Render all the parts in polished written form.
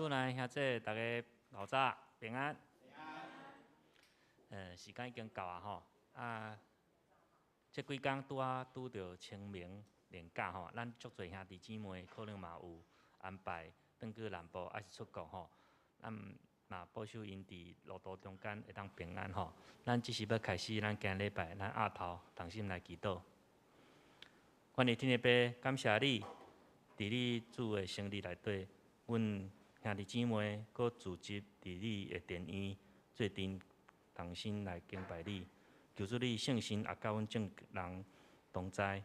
主內兄姊，逐家老早平安。時間已經到啊吼，啊，這幾工拄仔拄著清明連假吼，咱足濟兄弟姊妹可能嘛有安排轉去南部，抑是出國吼，咱嘛保守𪜶佇路途中間會當平安吼。咱這時欲開始，咱今禮拜咱額頭同心來祈禱。阮的天父爸，感謝你，佇你主的生日內底，阮兄弟姊妹閣聚集佇你的殿院，做陣同心來敬拜你。求主你聖神也佮阮眾人同在。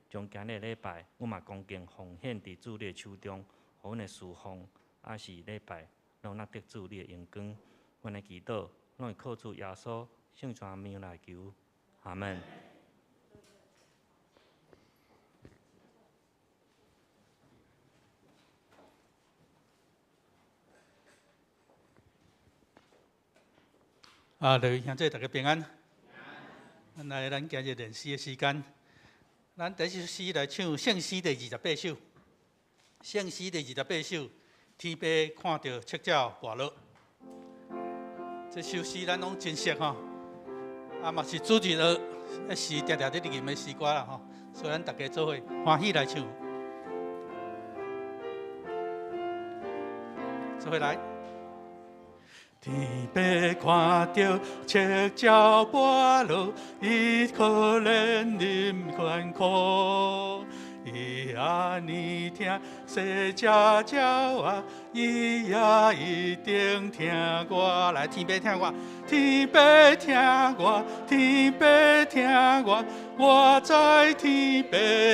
將今日禮拜，阮嘛恭敬奉獻佇主你的手中，予阮的事奉，抑是禮拜，攏若得主你的榮光。阮的祈禱，攏會靠主耶穌聖全名來求。阿門。啊，各位兄弟，大家平安。來，咱今日練詩的時間，咱第一首詩來唱聖詩第28首。聖詩第28首，天父看著赤鳥跋落。這首詩咱攏真熟吼，啊嘛是主日學的時定定咧吟的詩歌啦吼，所以咱大家做伙歡喜來唱。做伙來。天父看著赤鳥跋落，伊可憐忍艱苦。伊按呢疼細隻鳥仔，伊也一定疼我。來，天父疼我，天父疼我，天父疼我，我知天父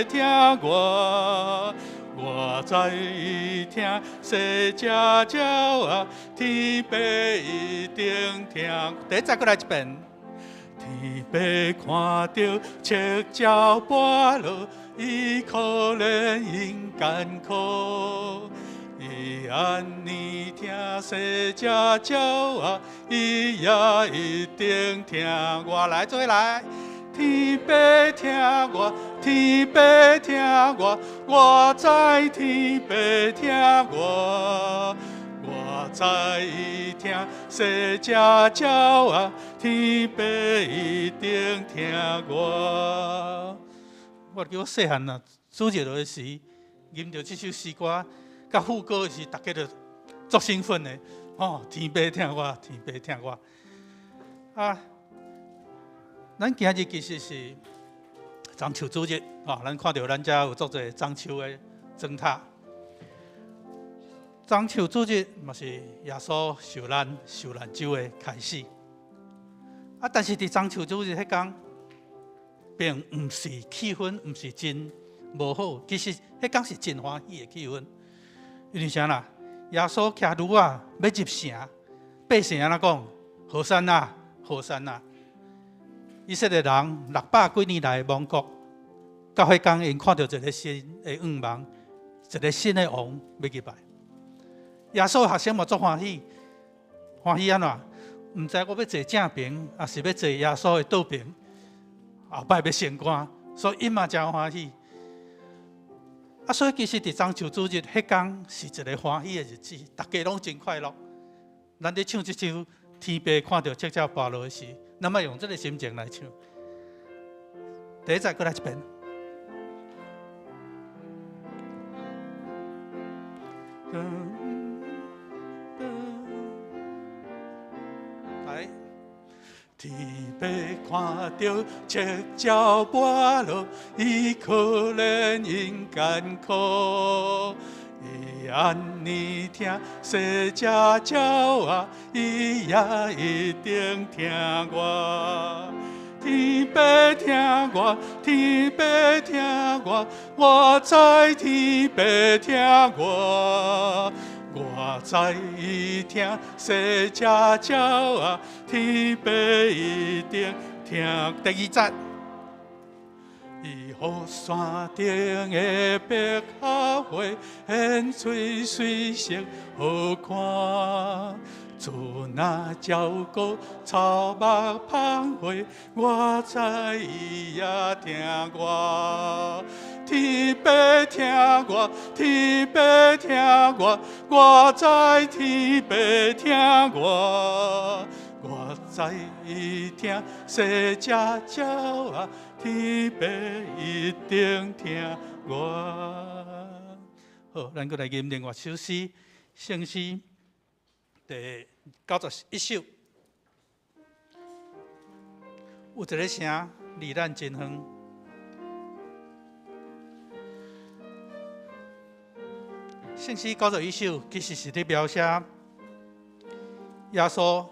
疼我。我知伊疼細隻鳥仔，天父一定疼。第一節閣來一遍。天父看著赤鳥跋落，伊可憐𪜶艱苦。伊按呢疼細隻鳥仔，伊也一定疼我。來，做伙來。天父疼我，天父疼我，我知天父疼我。我知伊疼細隻鳥仔，天父一定疼我。我記我細漢啊，主日學的時，吟著這首詩歌，佮副歌的時，大家就足興奮的。吼，天父疼我，天父疼我。啊，咱今日其實是棕樹主日，吼，咱看著咱遮有足濟棕樹的燈塔。棕樹主日嘛是耶穌受難、受難週的開始。啊，但是佇棕樹主日彼工，並毋是氣氛，毋是真無好，其實彼工是真歡喜的氣氛。因為啥啦？耶穌騎驢仔欲入城，百姓按怎講？和散那，和散那！以色列人600幾年來亡國，到彼工𪜶看著一个新的願望，一个新的王欲入來。耶穌學生嘛足歡喜，歡喜按怎？毋知我欲坐正爿，抑是欲坐耶穌的倒爿，後擺欲升官，所以𪜶嘛誠歡喜。啊，所以其實佇棕樹主日彼工是一个歡喜的日子，大家攏真快樂。咱咧唱這首天父看著赤鳥跋落的時，咱嘛用這个心情來唱。第一節閣來一遍。來，天父看著赤鳥跋落，伊可憐𪜶艱苦。伊按呢疼細隻鳥仔，伊也一定疼我。天父疼我，天父疼我，我知天父疼我。我知伊疼細隻鳥仔，天父一定疼。第二節。伊予山頂的百合花，顯翠水色好看。主若照顾草木芳花，我知伊也疼我。天父疼我，天父疼我，我知天父疼我。我知伊疼细只鸟仔，天父一定疼我。好，咱阁来吟另外一首诗，圣诗第91首。有一个城离咱真远。圣诗91首其实是伫描写耶稣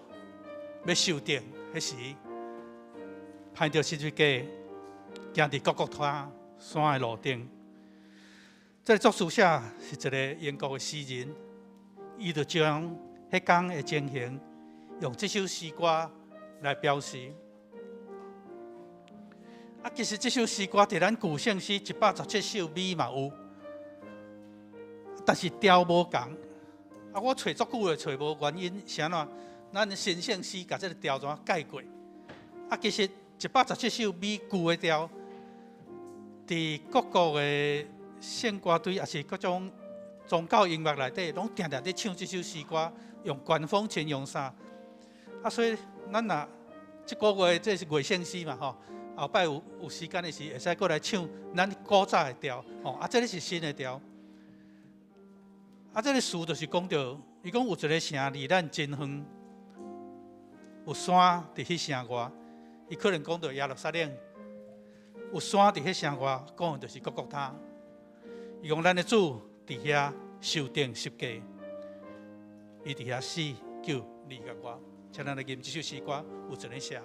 欲受钉彼时，攀著十字架，行伫各各他山的路顶。这个作词者是一个英国的诗人，伊就将彼天的情形用这首诗歌来表示。啊，其实这首诗歌伫咱旧圣诗117首尾嘛有，但是调无仝。啊，我揣足久的揣无原因，是按怎？咱新圣诗共这个调怎改过？啊，其实117首尾旧的调，伫各国的圣歌队，抑是各种宗教音乐内底，拢定定伫唱这首诗歌，用管风琴用啥？啊，所以咱若这个月这是月圣诗嘛，吼，后摆有时间的时，会使阁来唱咱古早的调，吼，啊，这个是新的调。啊，这个词就是讲著，伊讲有一个城离咱真远，有山伫彼城外，伊可能讲著耶路撒冷，有山伫彼城外，讲的就是各各他。伊讲咱的主伫遐受钉十架，伊伫遐死救你佮我。请咱来吟这首诗歌，有一个城。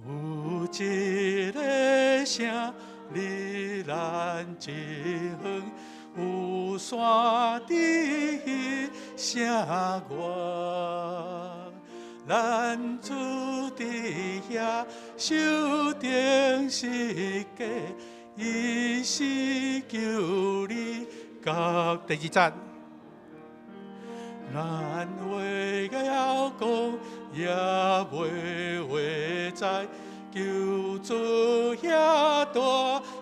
有一个城离咱真远，有山伫彼城外，咱主伫遐受钉十架，伊是救你到第二节。咱话晓讲，也袂话知，救主遐大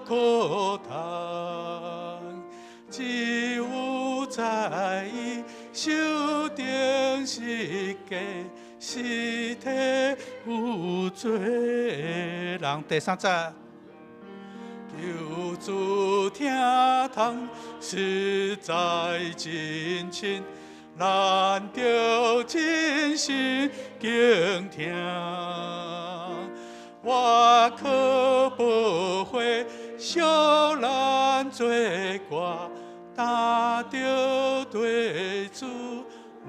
苦痛，只有知伊受钉十架，是替有罪的人。第三节，求主疼痛，实在真亲，咱著真心敬听。我可不会惜咱做歌，担著对主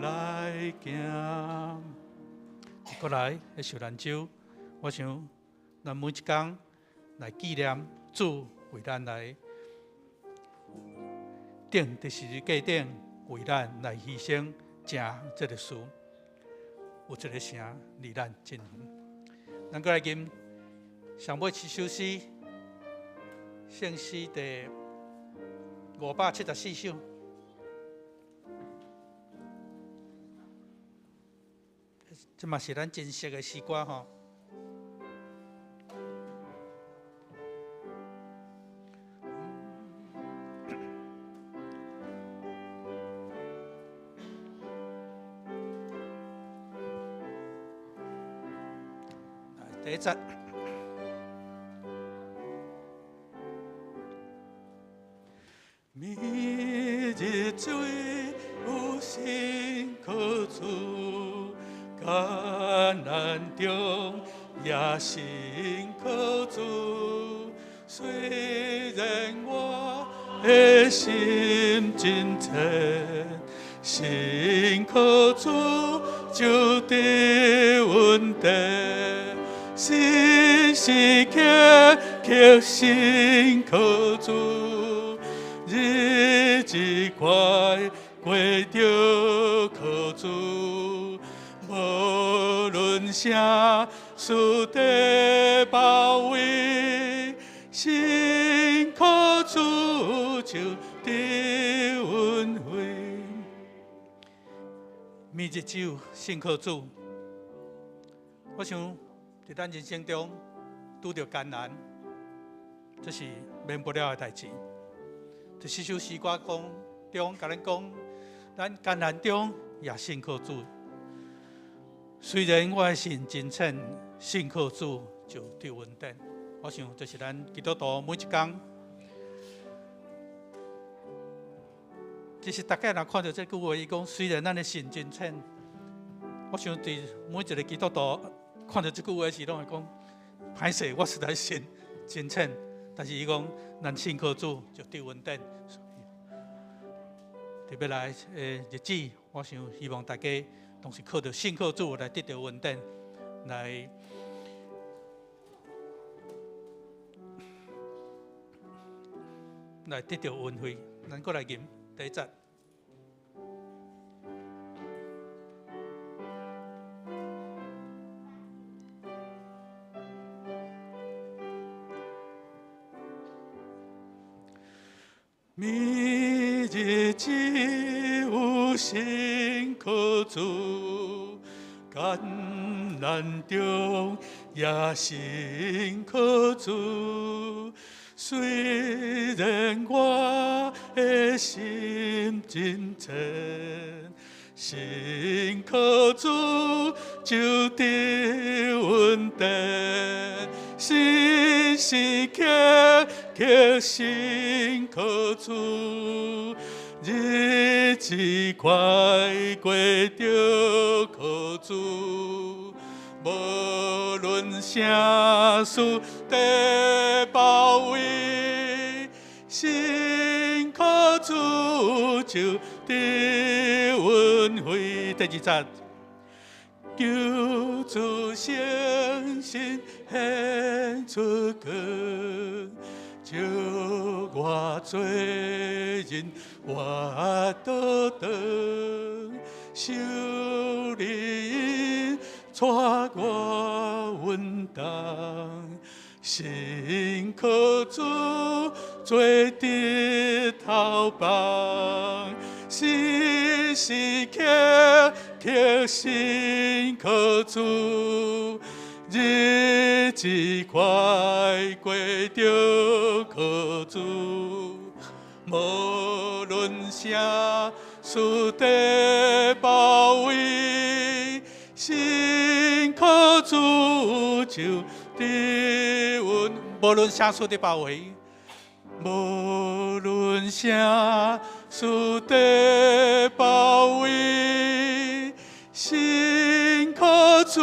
来行。过来，彼受难周，我想咱每一工来纪念主为咱来钉伫十字架顶，为咱来牺牲，成这个事，有一个城离咱真远。咱阁来吟上尾一首诗，圣诗第574首。这嘛是咱真熟的诗歌吼。第一节。每日水有新可主，艰难中也新可主。虽然我的心真诚，信靠主就得稳定。时时刻刻信靠主，日子快过著靠主，无论啥事在包围，信靠主就得稳慰。每日只有信靠主。我想，佇咱人生中拄著艱難，這是免不了的代誌。佇這首詩歌講中，共咱講，咱艱難中也信靠主。雖然我的心真淺，信靠主就得恩典。我想，這是咱基督徒每一工。其實，大家若看著這句話，伊講雖然咱的心真淺，我想佇每一个基督徒看著這句話時，攏會講：歹勢，我實在心真淺。但是伊講，咱信靠主就得恩典。特別來的日子，我想希望大家攏是靠著信靠主來得著恩典，來得著恩惠。咱閣來吟第一節。每日只有信靠主，艱難中也信靠主。雖然我的心真淺，信靠主就得恩典。時時刻刻信靠主，日子快過著靠主，無論啥事佇包圍，信靠主就得恩惠。第二節。求主聖心顯出光，照我罪人活倒轉，修理帶我穩當，信靠主做日頭幫，時時刻刻信靠主，日子快過著靠主，無論啥事佇包圍，信靠主就得恩。無論啥事佇包圍，無論啥事佇包圍，信靠主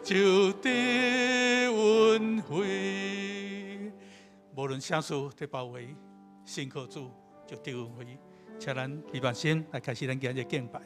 就得恩惠。無論啥事佇包圍，信靠主就得恩惠。請咱預備心來開始咱今日敬拜。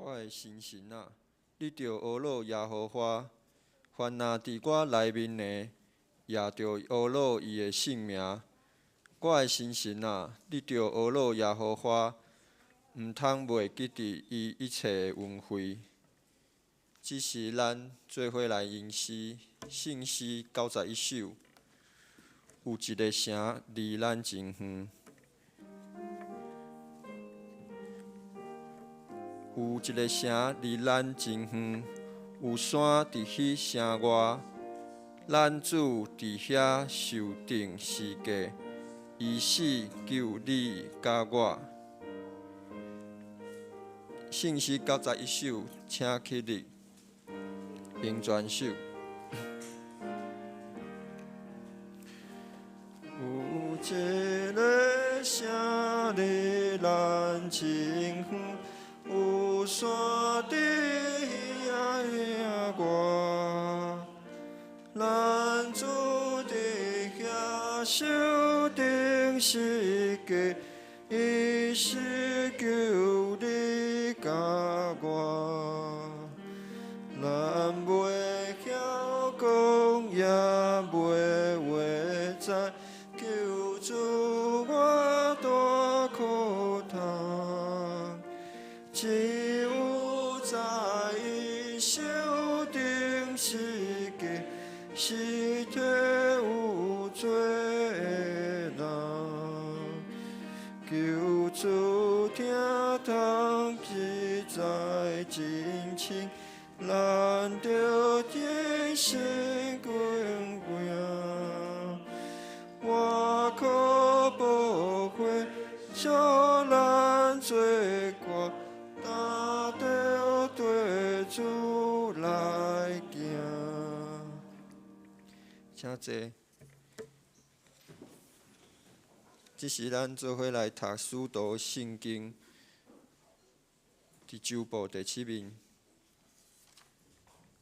我的心神啊，你著呵咾耶和華，凡若佇我內面的，也著呵咾伊的聖名。我的心神啊，你著呵咾耶和華，毋通袂記得伊一切的恩惠。這時咱做伙來吟詩，聖詩91首，有一个城離咱真遠。有一个城離咱真遠，有山佇彼城外，咱主佇遐受釘十架，伊死救你佮我。聖詩91首，請起立，並全首。有一个城離咱真遠，有山佇遐外，咱主佇遐受釘十架，伊死救你佮我。咱袂曉講，也袂話知，救主我大苦痛。只有知伊受釘十架，是替有罪的人。求主疼痛實在真深，咱著天生堅強。我可報悔，將咱罪過，擔著對主來行。請坐。這時咱做伙來讀《使徒聖經》第九部第七面。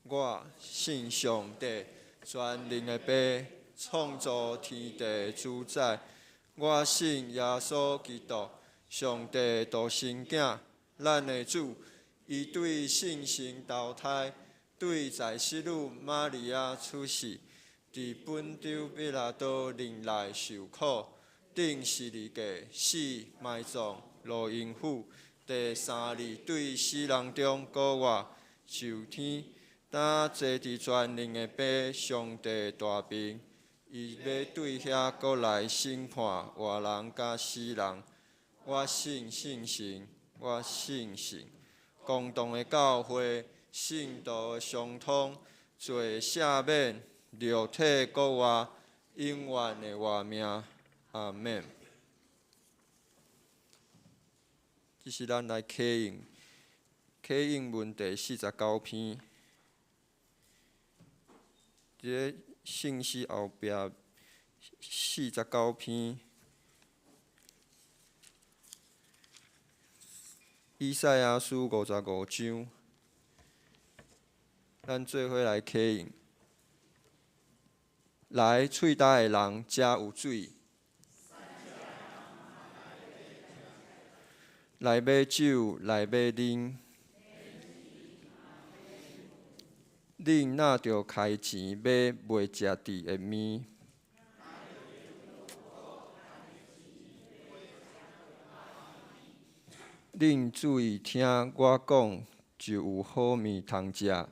我信上帝，全能的父，創造天地主宰。我信耶穌基督，上帝獨生囝，咱的主。伊對聖神投胎，對在聖女瑪利亞出世，佇本丟彼拉多忍耐受苦，釘十字架，死埋葬，落陰府，第三日對死人中復活，上天，擔坐佇全能的父上帝大爿，伊欲對遐閣來審判活人佮死人。我信聖神，我信聖公同的教會，聖徒的相通，罪赦免，肉體復活，永遠的活命。阿們。這時咱來啟應，啟應文第49篇，佇咧聖詩後壁四十九篇，以賽亞書55章，咱做伙來啟應。來，喙焦的人，遮有水。來買酒，來買啉。恁若著開錢買袂食佇的麵？恁注意聽我講，就有好物通食。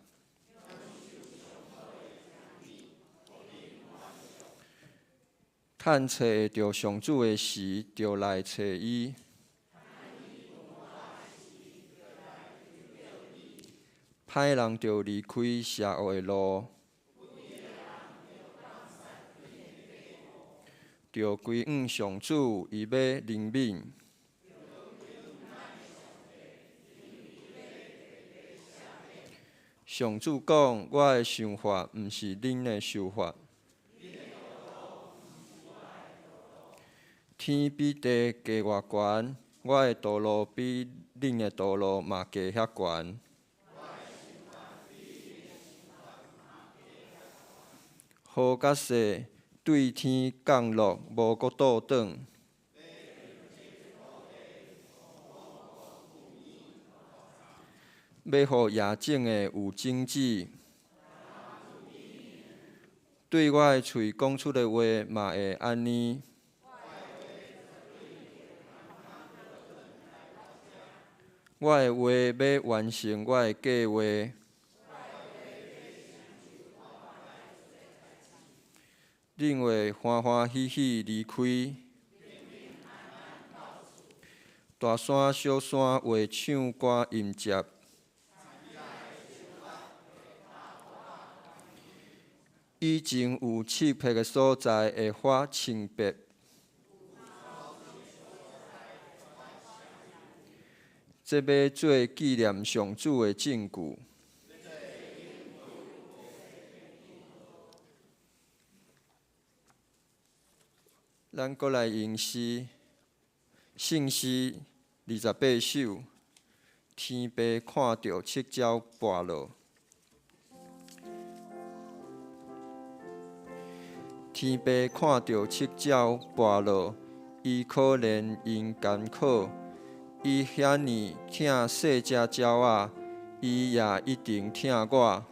趁揣會著上主的時，就來揣伊。歹人著離開邪惡的路，著歸向上主，伊欲憐憫。上主講：我的想法毋是恁的想法。天比地低偌懸，我的道路比恁的道路嘛低遐懸。雨佮雪對天降落，無閣倒轉。欲予野種的有種子。對我的喙講出的話嘛會按呢。我的話欲完成我的計畫。恁會歡歡喜喜離開。大山小山會唱歌迎接。以前有刺皮的所在會發青白。這欲做紀念上主的證據。咱閣來吟詩，聖詩28首，天父看著七鸟跋落。天父看著七鸟跋落，伊可憐𪜶艱苦，伊遐爾疼細隻鳥仔，伊也一定疼我。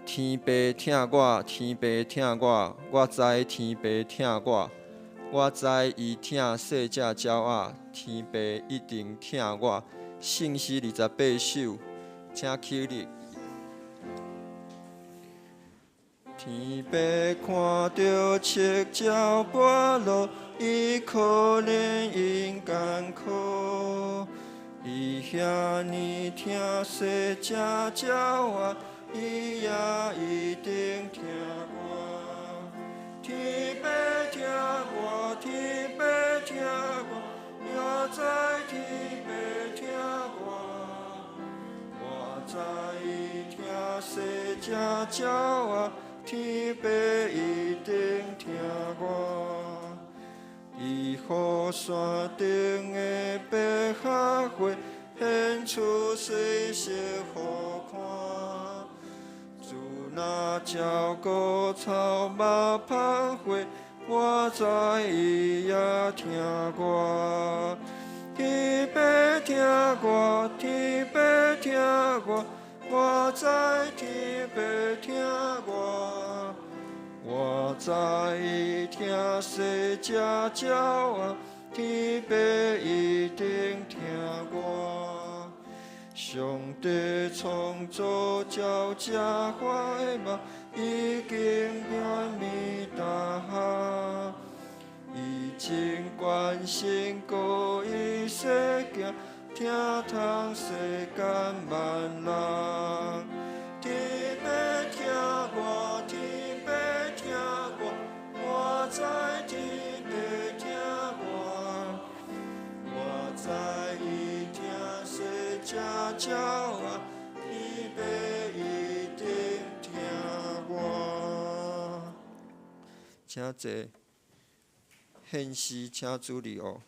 天父疼我，天父疼我，我知天父疼我。我知伊疼細隻鳥仔，天父一定疼我。聖詩28首，請起立。天父看著七鳥跋落，伊可憐𪜶艱苦，伊遐爾疼細隻鳥仔，伊也一定疼我。天父疼我，天父疼我，我知天父疼我。我知伊疼細隻鳥仔，天父一定疼我。伊予山頂的百合花顯出水色予看。主若照顧草木芳花，我知伊也疼我。天父疼我，天父疼我，我知天父疼我。我知伊疼細隻鳥仔，天父一定疼我。上帝創造鳥隻花的夢，已經遠米大哈。伊真關心顧伊世界，疼痛世間萬人。天父疼我，天父疼我，我知天父疼我。我知伊疼細隻鳥仔，天父一定疼我。請坐。獻詩，請主禮哦。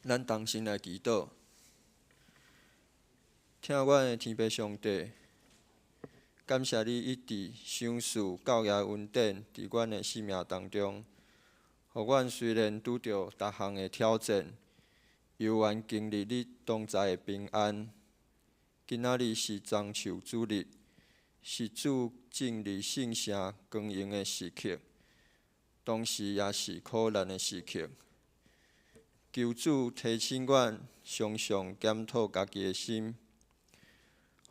咱同心来祈祷，疼阮的天父上帝，感谢你一直赏赐教育恩典伫阮的生命当中，予阮虽然拄著逐项的挑战，犹原经历你同在的平安。今仔日是棕树主日，是主进入圣城光荣的时刻，同时也是苦难的时刻。求主提醒阮，常常检讨家己的心，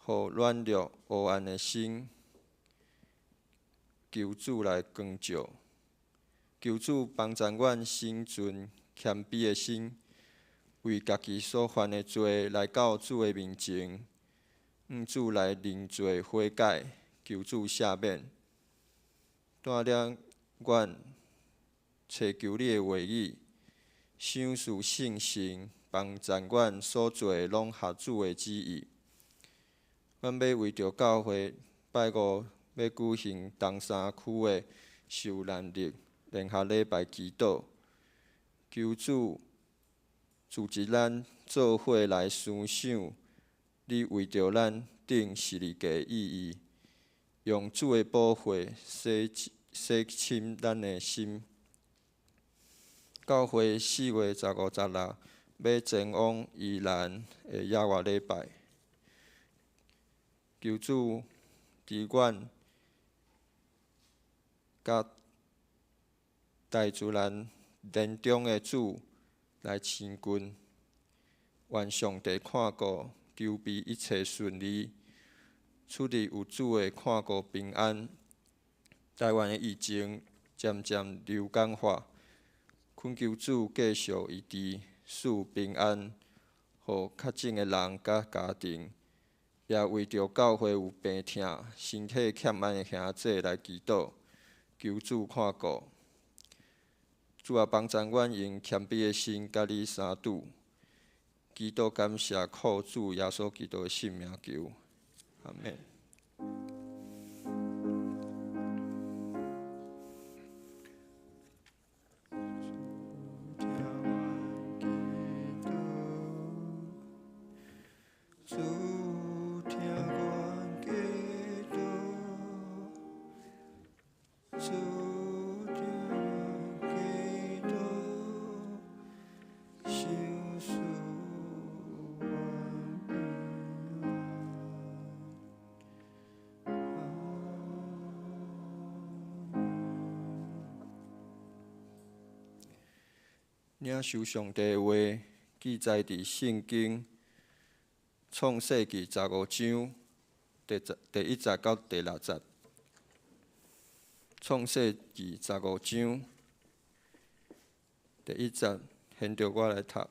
予软弱黑暗的心，求主来光照。求主帮助阮心存谦卑的心，为家己所犯的罪来到主的面前，向主来认罪悔改，求主赦免。带领阮揣求你的话语，赏赐圣神，帮助阮所做的拢合主的旨意。阮欲为著教会拜五欲举行东山区的受难日联合礼拜祈祷，求主组织咱做伙来思想你为著咱钉十字架的意义，用主的宝血洗洗清咱的心。教会4月15、16欲前往宜兰的野外礼拜，求主伫阮佮大自然年长的主来亲近，愿上帝看顾筹备一切顺利，出入有主的看顾平安。台湾的疫情渐渐流感化，恳求主继续医治，赐平安，予确诊的人佮家庭，也为著教会有病痛、身体欠安的兄弟来祈祷，求主看顾。主啊，帮助阮用谦卑的心佮你相拄，祈祷感谢靠主耶稣基督的圣名求，阿们。领受上帝的话，记载伫圣经创世记十五章第一节到第六节。创世记十五章第一节，现著我来读。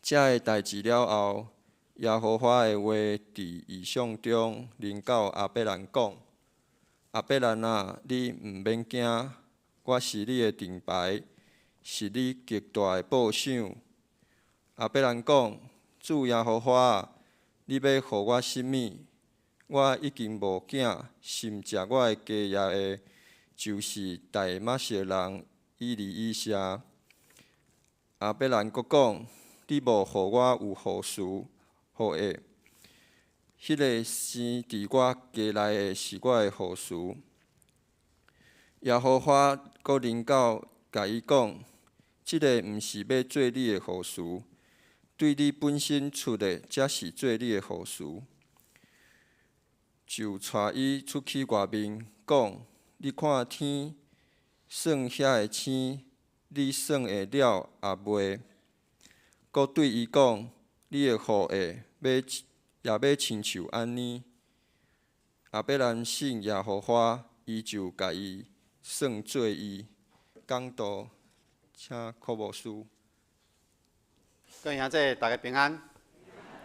这个代志了后，耶和华的话伫异象中临到亚伯兰讲：亚伯兰啊，你毋免惊，我是你的盾牌，是你极大的报赏。亚伯兰讲：主耶和华啊，你欲予我啥物？我已经无囝，承接我的家业的，就是大马色人以利以谢。亚伯兰阁讲：你无予我有后嗣后裔，彼个生伫我家内的是我的后嗣。耶和华阁临到，共伊讲：这个毋是欲做你的后嗣，对你本身出的，才是做你的后嗣。就带伊出去外面，讲：你看天，算遐个星，你算会了抑未？阁对伊讲：你的后裔欲也欲亲像按呢。亚伯兰信耶和华，伊就共伊算做义。讲道，请柯牧师。各位兄弟，大家平安。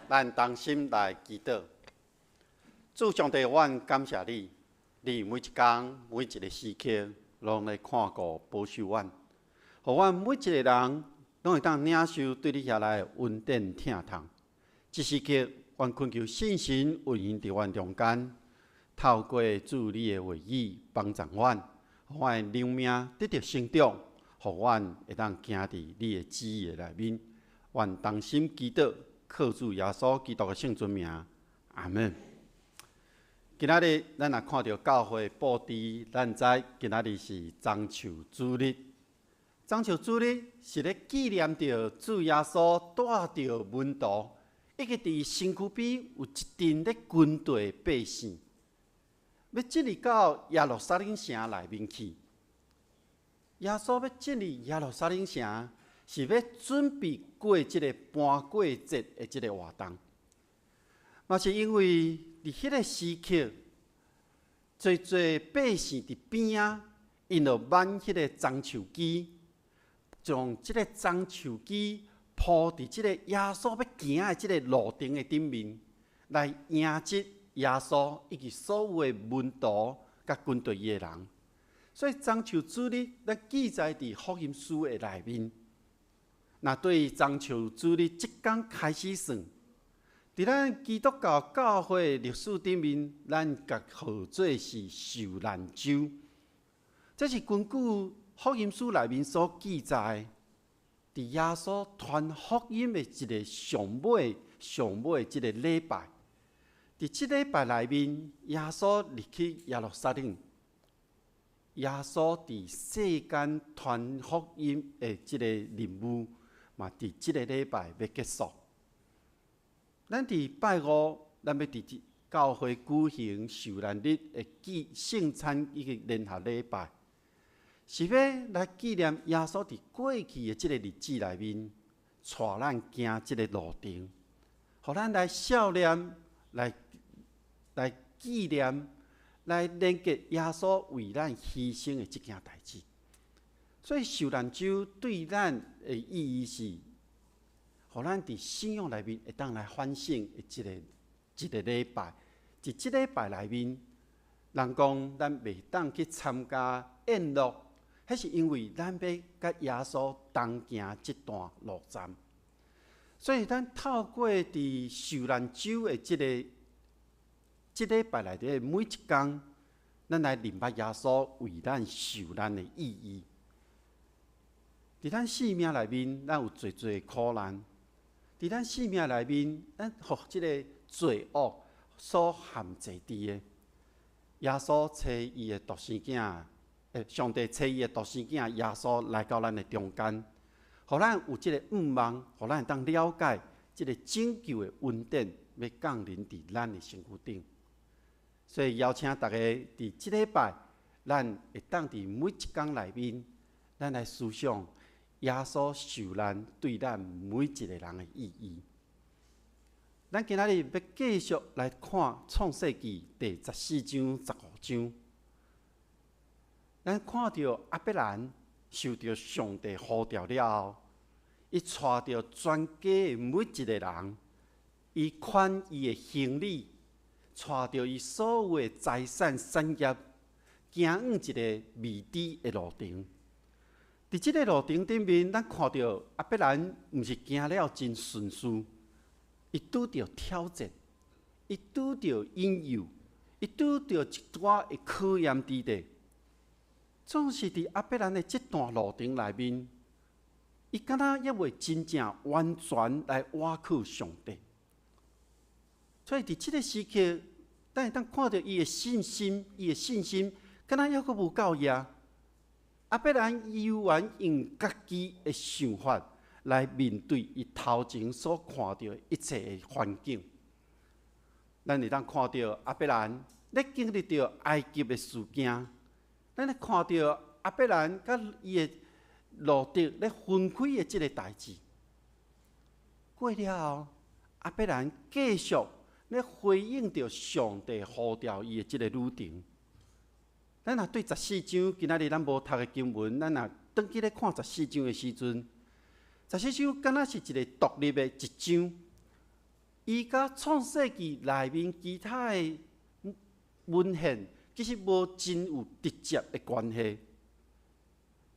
咱同心来祈祷。主上帝，阮感谢你，你每一工、每一个时刻，拢来看顾、保守阮，予阮每一个人拢会当领受对你遐来的恩典疼痛。这时刻，阮恳求圣神运行伫阮中间，透过主你的话语帮助阮，予阮的灵命得著成长，予予阮會當行佇你的旨意的內面。阮同心祈禱，靠主耶穌基督的聖尊名，阿門。今仔日咱若看著教會布置，咱知今仔日是棕樹主日。棕樹主日是咧紀念著主耶穌帶著門徒，以及佇身軀邊有一陣咧軍隊的百姓，欲進入到耶路撒冷城內面去。耶穌欲進入耶路撒冷城，是欲準備過這个盤過節的這个活動。嘛是因為佇彼个時刻，濟濟百姓佇邊仔，𪜶就挽彼个棕樹枝，將這个棕樹枝鋪佇這个耶穌欲行的這个路程的頂面，來迎接耶穌以及所有的門徒佮跟隨伊的人。所以棕樹主日，咱記載佇福音書的內面。若對棕樹主日這工開始算，佇咱基督教教會歷史頂面，咱共號做是受難週。這是根據福音書內面所記載，佇耶穌傳福音的一个上尾、上尾這个禮拜。佇這禮拜內面，耶穌入去耶路撒冷。耶穌佇世間傳福音的這个任務，嘛佇這个禮拜欲結束。咱佇拜五，咱欲佇教會舉行受難日的紀聖餐以及聯合禮拜，是欲來紀念耶穌佇過去的這个日子內面，帶咱行這个路程，予咱來數念，來紀念，來連結耶穌為咱犧牲的這件代誌。所以受難週對咱的意義是，予咱佇信仰內面會當來反省的一個一个禮拜。佇這禮拜內面，人講咱袂當去參加宴樂，彼是因為咱欲佮耶穌同行這段路程。所以咱透過佇受難週的這个這禮拜內底的每一工，咱來認捌耶穌為咱受難的意義。佇咱生命內面，咱有濟濟苦難。佇咱生命內面，咱予這个罪惡所限制佇的。耶穌差伊的獨生囝，上帝差伊的獨生囝耶穌來到咱的中間，予咱有這个向望，予咱會當了解這个拯救的恩典欲降臨佇咱的身軀頂。所以邀請大家佇這禮拜，咱會當佇每一工內面，咱來思想耶穌受難對咱每一個人的意義。咱今仔日欲繼續來看創世記第十四章、十五章。咱看著亞伯蘭受著上帝呼召了後，伊帶著全家的每一個人，伊款伊的行李，帶著伊所有的財產產業，行往一个未知的路程。佇這个路程頂面，咱看著亞伯蘭毋是行了真順遂，伊拄著挑戰，伊拄著引誘，伊拄著一寡的考驗佇底。總是佇亞伯蘭的這段路程內面，伊敢若猶未真正完全來倚靠上帝。所以佇這个時刻，咱會當看著伊的信心，伊的信心敢若猶閣無夠額。亞伯蘭猶原用家己的想法來面對伊頭前所看著的一切的環境。咱會當看著亞伯蘭咧經歷著埃及的事件，咱咧看著亞伯蘭佮伊的羅得咧分開的這个代誌。過了後，亞伯蘭繼續咧回應著上帝呼召伊的這个旅程。咱若對十四章，今仔日咱無讀的經文，咱若轉去咧看十四章的時陣，十四章敢若是一个獨立的一章，伊佮創世記內面其他的文獻其實無真有直接的關係。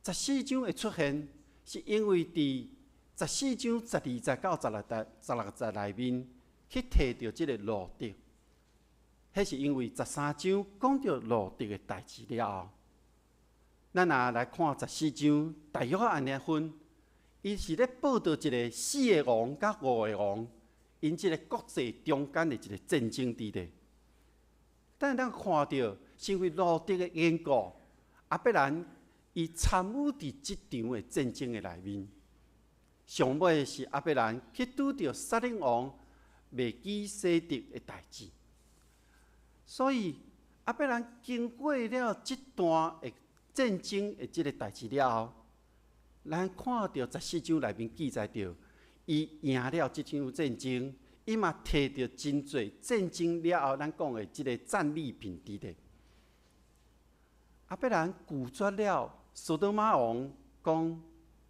十四章的出現，是因為佇十四章十二節到十六節、十六節內面去提著這个羅得。彼是因為十三章講著羅得的代誌了後，咱若來看十四章，大約按呢分，伊是咧報道一个四个王佮五个王，𪜶這个國際中間的一个戰爭佇咧。但咱看著，是因為羅得的緣故，亞伯蘭伊參與佇這場的戰爭的內面。上尾是亞伯蘭去拄著撒冷王麥基洗德的代誌，所以亞伯蘭經過了這段的戰爭的這个代誌了後，咱看著十四章內面記載著，伊贏了這場戰爭，伊嘛摕著真濟戰爭了後，咱講的這个戰利品佇咧。亞伯蘭拒絕了所多瑪王講，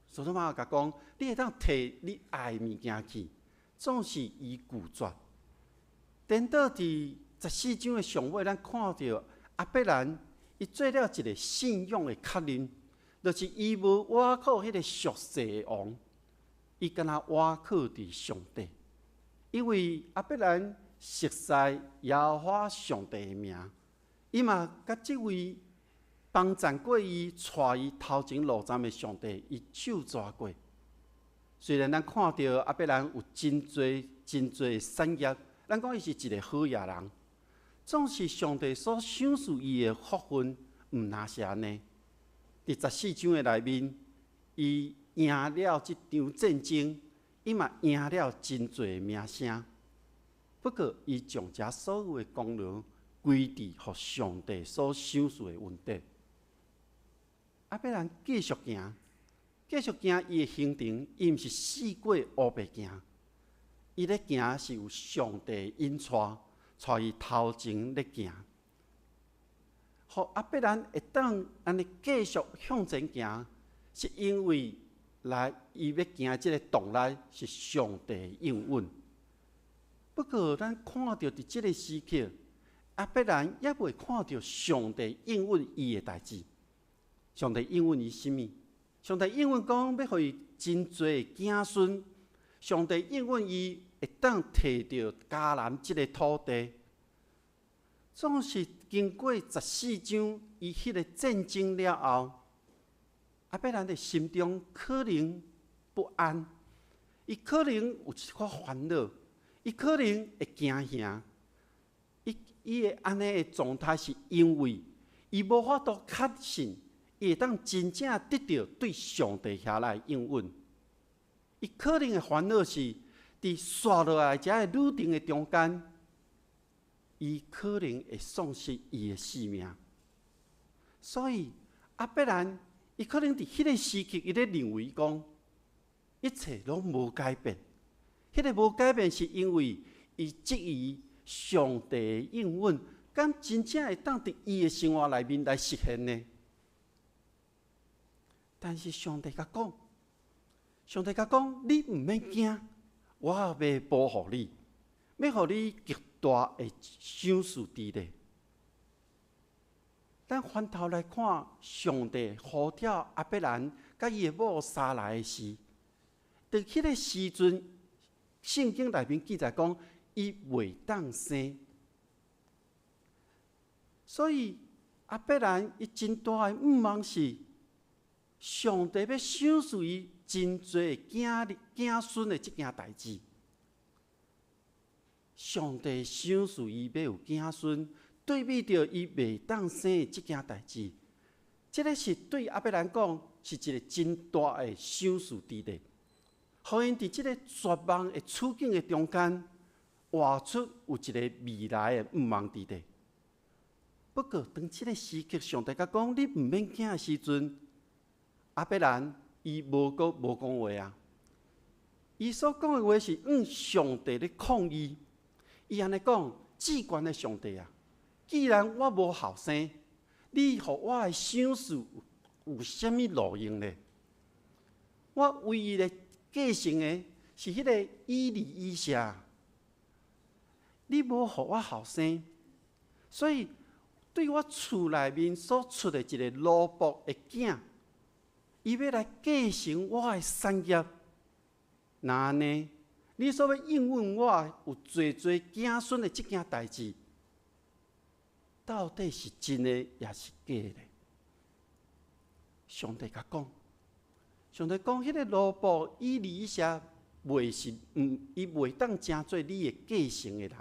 所多瑪王共講，你會當摕你愛的物件去，總是伊拒絕。顛倒佇十四章的上尾，咱看著亞伯蘭伊做了一个信仰的確認，就是伊無倚靠彼个屬世的王，伊敢若倚靠佇上帝，因為亞伯蘭熟悉耶和華上帝的名，伊嘛佮這位幫贊過伊、帶伊頭前路站的上帝，伊手抓過。雖然咱看著亞伯蘭有真濟真濟產業，咱講伊是一个好野人，總是上帝所賞賜伊的福分，毋若是按呢。佇十四章的內面，伊贏了這場戰爭，伊嘛贏了真濟名聲。不過，伊將這所有的功勞歸佇予上帝所賞賜的恩典。亞伯蘭繼續行，繼續行伊的行程，伊毋是四界烏白行，伊咧行是有上帝引帶，帶伊頭前咧行。予亞伯蘭會當按呢繼續向前行，是因為來伊欲行這个動力是上帝的應允。不過，咱看著佇這个時刻，亞伯蘭猶未看著上帝應允伊的代誌。上帝應允伊啥物？上帝應允講欲予伊真濟子孫。上帝應允伊會當摕著迦南這个土地。總是經過十四章伊彼个戰爭了後，亞伯蘭的心中可能不安，伊可能有一寡煩惱，伊可能會驚嚇。伊伊的按呢的狀態是因為伊無法度確信，伊會當真正得著對上帝遐來應允。伊可能的煩惱是，佇紲落來這个旅程的中間，伊可能會喪失伊的性命。所以亞伯蘭，伊可能佇彼个時刻，伊咧認為講，一切攏無改變。彼个無改變，是因為伊質疑上帝的應允，敢真正會當佇伊的生活內面來實現呢？但是上帝共講，上帝共講，你毋免驚，我欲保護你，欲予你極大的賞賜佇咧。咱翻頭來看，上帝呼召亞伯蘭佮伊的某撒萊的時，佇彼个時陣，聖經內面記載講，伊袂當生，所以亞伯蘭伊真大的向望是，上帝欲賞賜伊真濟子子孫的這件代誌。上帝賞賜伊欲有子孫，對比著伊袂當生的這件代誌，這个是對亞伯蘭講是一個真大的賞賜佇咧，予𪜶佇這个絕望的處境的中間，活出有一个未來的向望佇咧。不過，當這个時刻上帝共講你毋免驚的時陣，亞伯蘭伊無閣無講話啊！伊所講的話是向上帝咧抗議。伊按呢講：至懸的上帝啊，既然我無後生，你予我的賞賜有啥物路用呢？我唯一的繼承的是彼个以利以謝。你無予我後生，所以對我厝內面所出的一个奴僕的囝，伊欲來繼承我的產業，若按呢，你所欲應允我有濟濟子孫的這件代誌，到底是真的抑是假的？上帝共講，上帝講，彼個奴僕以利以謝袂是，毋，伊袂當成做你的繼承的人。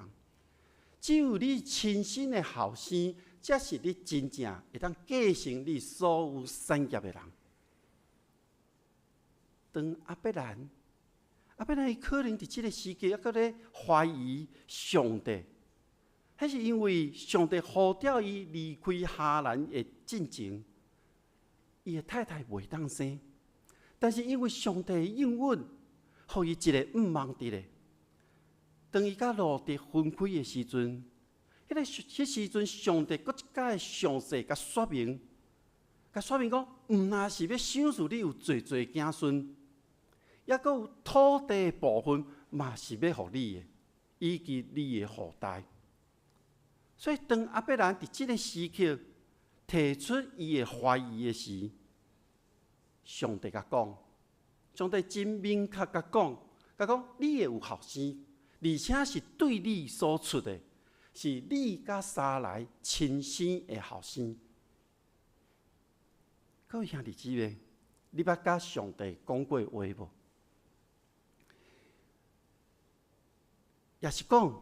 只有你親生的後生，才是你真正會當繼承你所有產業的人。當亞伯蘭，亞伯蘭伊可能佇這个時期猶閣咧懷疑上帝，彼是因為上帝呼召伊離開哈蘭的進前，伊的太太袂當生，但是因為上帝的應允，予伊一个向望佇咧。當伊佮羅得分開的時陣，彼時陣上帝閣一擺詳細共說明，共說明講，毋但是欲賞賜你有濟濟子孫，猶閣有土地的部分嘛是欲予你的，以及你的後代。所以當亞伯蘭佇這个時刻提出伊的懷疑的時，上帝共講，上帝真明確共講，共講你會有後生，而且是對你所出的，是你佮撒萊親生的後生。各位兄弟姊妹，你捌佮上帝講過話無？抑是講，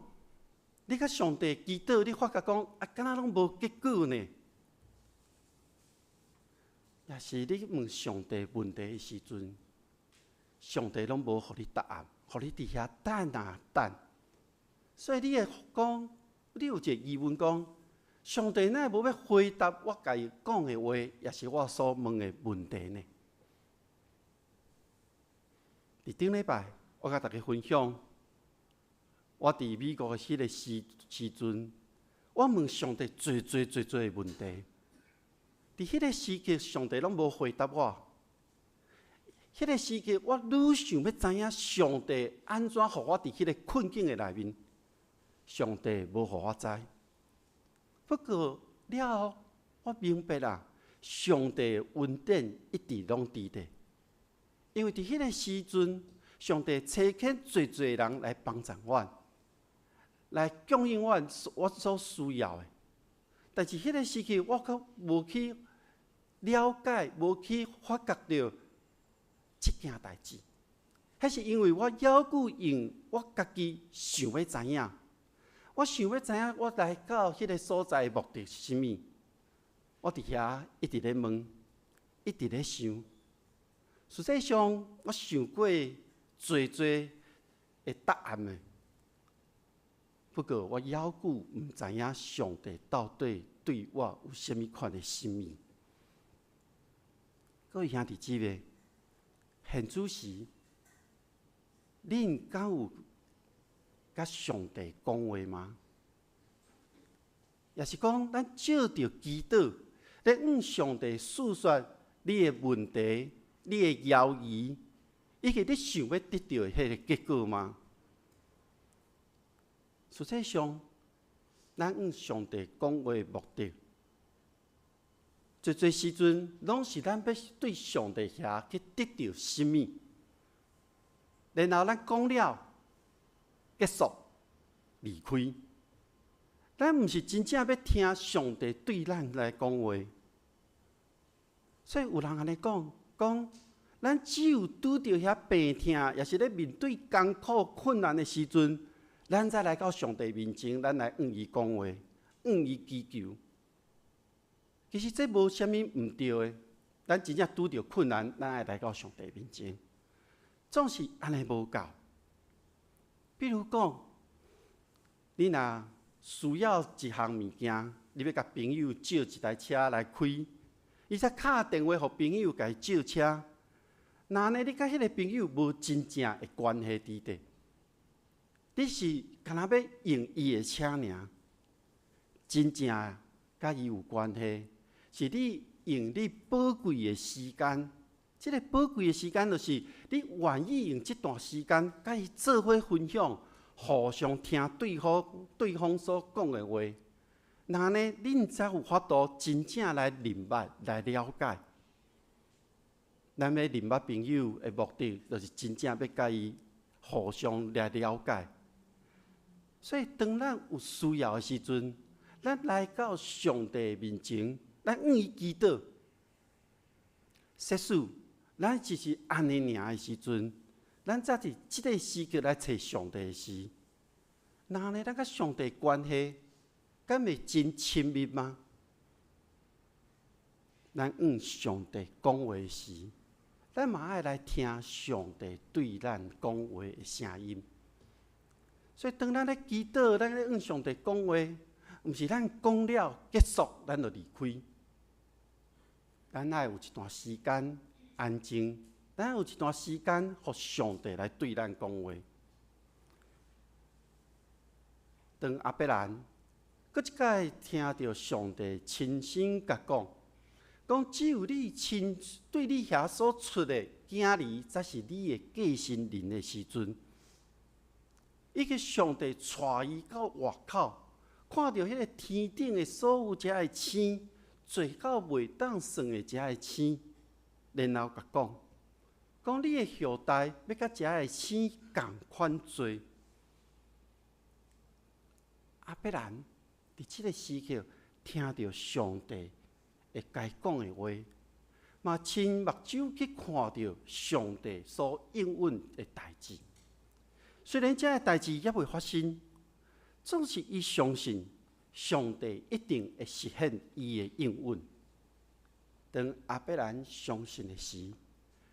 你佮上帝祈禱，你發覺講啊，敢若攏無結果呢？抑是你問上帝問題的時陣，上帝攏無予你答案，予你佇遐等啊等。所以你會講，你有一个疑問講，上帝哪會無欲回答我共伊講的話，抑是我所問的問題呢？佇頂禮拜，我共大家分享，我佇美國的彼个時時陣，我問上帝濟濟濟濟的問題。佇彼个時刻，上帝攏無回答我。彼个時刻，我愈想欲知影上帝按怎予我佇彼个困境的內面，上帝無予我知。不過了後，我明白啦，上帝恩典一直攏佇咧，因為佇彼个時陣，上帝差遣濟濟人來幫助我，來供應我我所需要的。但是彼个時期，我閣無去了解，無去發覺著這件代誌。彼是因為我猶閣用我家己想欲知影，我想欲知影我來到彼个所在的目的是啥物。我佇遐一直咧問，一直咧想。實際上，我想過濟濟的答案的。不過，我猶閣毋知影上帝到底對我有啥物款的心意。各位兄弟姊妹，現此時，恁敢有佮上帝講話嗎？抑是講，咱藉著祈禱，咧向上帝訴說你的問題、你的猶疑，以及你想欲得著的彼个結果嗎？實際上，咱向上帝講話的目的，濟濟時陣攏是咱欲對上帝遐去得著啥物，然後咱講了，結束，離開。咱毋是真正欲聽上帝對咱來講話。所以有人按呢講，講咱只有拄著遐病痛，抑是咧面對艱苦困難的時陣，咱才來到上帝面前，咱來向伊講話，向伊祈求。其實這無啥物毋對的，咱真正拄著困難，咱愛來到上帝面前，總是按呢無夠。比如講，你若需要一項物件，你欲共朋友借一台車來開，伊才敲電話予朋友共伊借車。若按呢，你佮彼个朋友無真正的關係佇咧，你是干焦欲用伊的車爾，真正佮伊有關係，是你用你寶貴的時間，這个寶貴的時間就是你願意用這段時間佮伊做伙分享，互相聽對方對方所講的話，若按呢，恁才有法度真正來認捌、來了解。咱欲認捌朋友的目的，就是真正欲佮伊互相來了解。所以，當咱有需要的時陣，咱來到上帝面前，咱向伊祈禱。設使咱只是按呢爾的時陣，咱才佇這个時刻來揣上帝時，那呢，咱佮上帝關係敢會真親密嗎？咱向上帝講話時，咱嘛愛來聽上帝對咱講話的聲音。所以，當咱咧祈禱，咱咧向上帝講話，毋是咱講了結束，咱就離開。咱愛有一段時間安靜，咱有一段時間，予上帝來對咱講話。當亞伯蘭閣一擺聽著上帝親身共講，講只有你親對你遐所出的囝兒，才是你的繼承人的時陣，伊個上帝帶伊到外口，看著彼个天頂的所有遮的星，濟到袂當算的遮的星，然後共講，講你的後代欲佮遮的星仝款濟。亞伯蘭佇這个時刻聽著上帝會共伊講的話，嘛親目睭去看著上帝所應允的代誌。雖然這个代誌猶未發生，總是伊相信上帝一定會實現伊的應允。當亞伯蘭相信的時，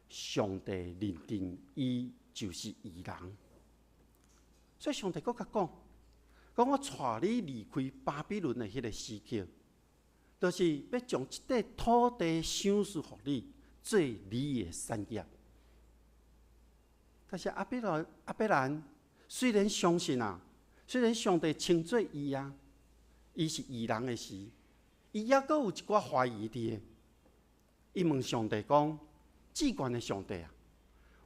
上帝認定伊就是義人。所以上帝閣共講，講我帶你離開巴比倫的彼个時刻，就是欲將這塊土地賞賜予你，做你的產業。但是亞伯蘭雖然相信啊，雖然上帝稱做伊啊，伊是義人的時，伊猶閣有一寡懷疑佇个。伊問上帝講：至懸的上帝啊，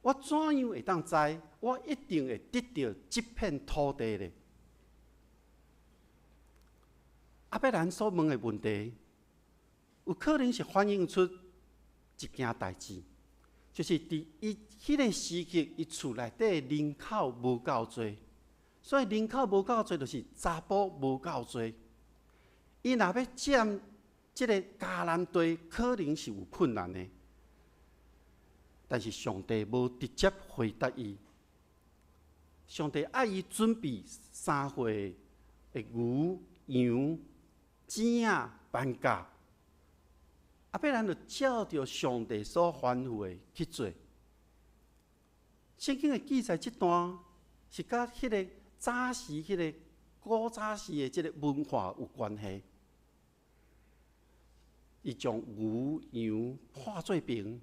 我怎樣會當知我一定會得著這片土地呢？亞伯蘭所問的問題，有可能是反映出一件代誌，就是佇伊彼个時刻，伊厝內底人口無夠濟，所以人口無夠濟，就是查埔無夠濟。伊若欲佔這个迦南地，可能是有困難的。但是上帝無直接回答伊，上帝愛伊準備三歲的牛、羊、糋仔、番茄。亞伯蘭就照著上帝所吩咐的去做。聖經的記載，這段是佮彼个早時、彼个古早時的這个文化有關係。伊將牛羊破做平，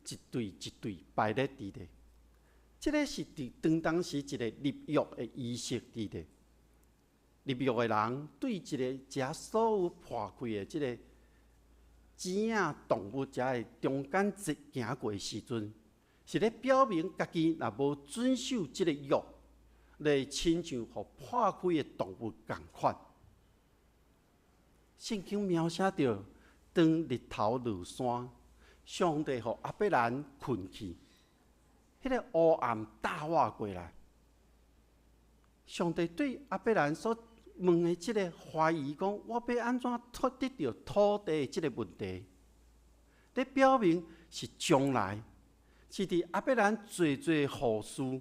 一對一對排列佇咧。這个是佇當時一个立約的儀式佇咧。立約的人對一个遮所有破開的這个糋仔動物遮的中間行過的時陣，是咧表明家己若無遵守這個約，會親像予破開的動物仝款。聖經描寫著，當日頭落山，上帝予亞伯蘭睏去，彼个烏暗罩蓋過來。上帝對亞伯蘭所問的這个懷疑，講我欲按怎得著土地的這个問題，咧表明是將來，是佇亞伯蘭濟濟後嗣，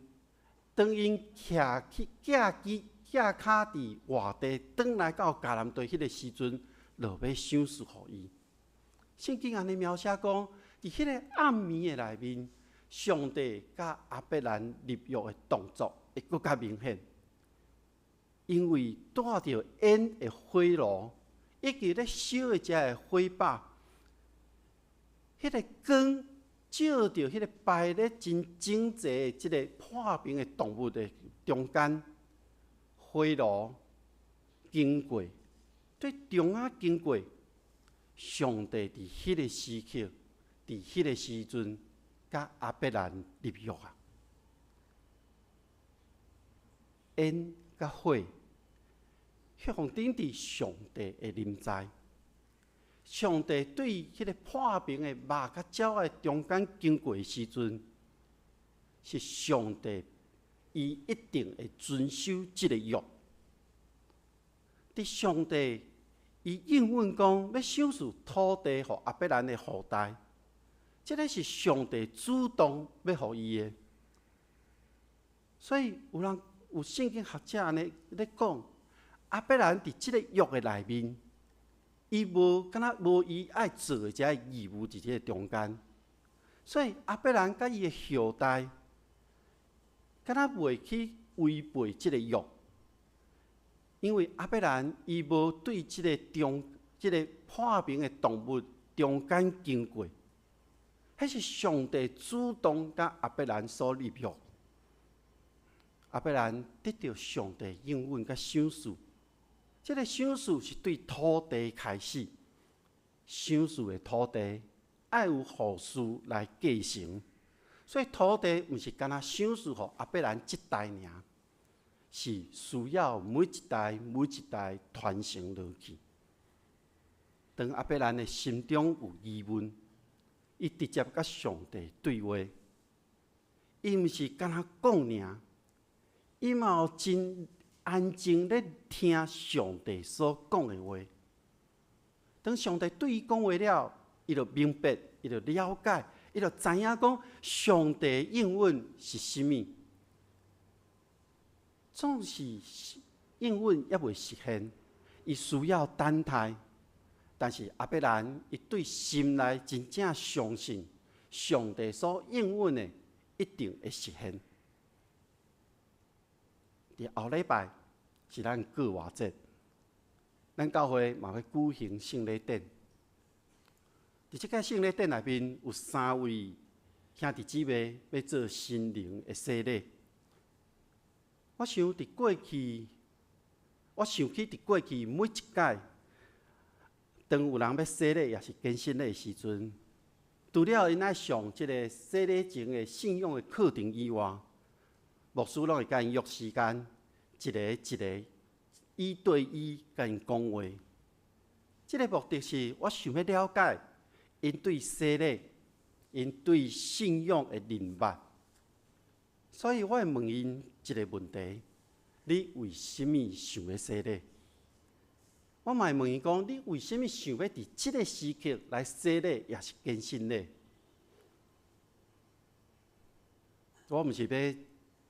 當𪜶徛去寄機寄跤佇外地，轉來到迦南地彼个時陣，就欲賞賜予伊。聖經按呢描寫講，佇彼个暗暝的內面，上帝佮亞伯蘭立約的動作會閣較明顯。因為帶著煙的火爐，以及咧燒的遮个火把，彼个光照著彼个排列真整齊的這个破平的動物的中間，火爐經過，對中仔經過，上帝佇彼个時刻，佇彼个時陣，佮亞伯蘭立約啊，煙佮火，象徵佇上帝的臨在。上帝對彼个破平的肉佮鳥仔中間經過的時陣，是上帝伊一定會遵守這个約。佇上帝伊應允講欲賞賜土地予亞伯蘭的後代，這个是上帝主動欲予伊的。所以有人有聖經學者按呢咧講，亞伯蘭佇這个約的內面，伊無敢若無伊愛做的這个義務佇這个中間，所以亞伯蘭佮伊的後代，敢若袂去違背這个約，因為亞伯蘭伊無對這个中這个破明的動物中間經過，彼是上帝主動佮亞伯蘭所立約。亞伯蘭得著上帝應允佮賞賜，這个賞賜是對土地開始，賞賜的土地愛有後嗣來繼承，所以土地毋是干焦賞賜予亞伯蘭這代爾，是需要每一代每一代傳承落去。當亞伯蘭的心中有疑問，伊直接佮上帝對話，伊毋是干焦講爾。伊嘛有真安靜咧聽上帝所講的話。當上帝對伊講話了，伊就明白，伊就了解，伊就知影講上帝應允是啥物。總是應允猶未實現，伊需要等待。但是亞伯蘭伊對心內真正相信，上帝所應允的一定會實現。佇後禮拜是咱過活節，咱教會嘛欲舉行聖禮典。佇這個聖禮典內面有三位兄弟姊妹欲做新人的洗禮。我想佇過去，我想起佇過去每一屆，當有人欲洗禮，抑是堅振禮的時陣，除了𪜶愛上這个洗禮前的信仰的課程以外，牧師攏會共𪜶約時間，一个一个一對一共𪜶講話。這个目的是我想欲了解𪜶對洗禮、𪜶對信仰的認捌。所以我會問𪜶一个問題：你為啥物想欲洗禮？我嘛會問伊講：你為啥物想欲佇這个時刻來洗禮，抑是堅振禮？我毋是欲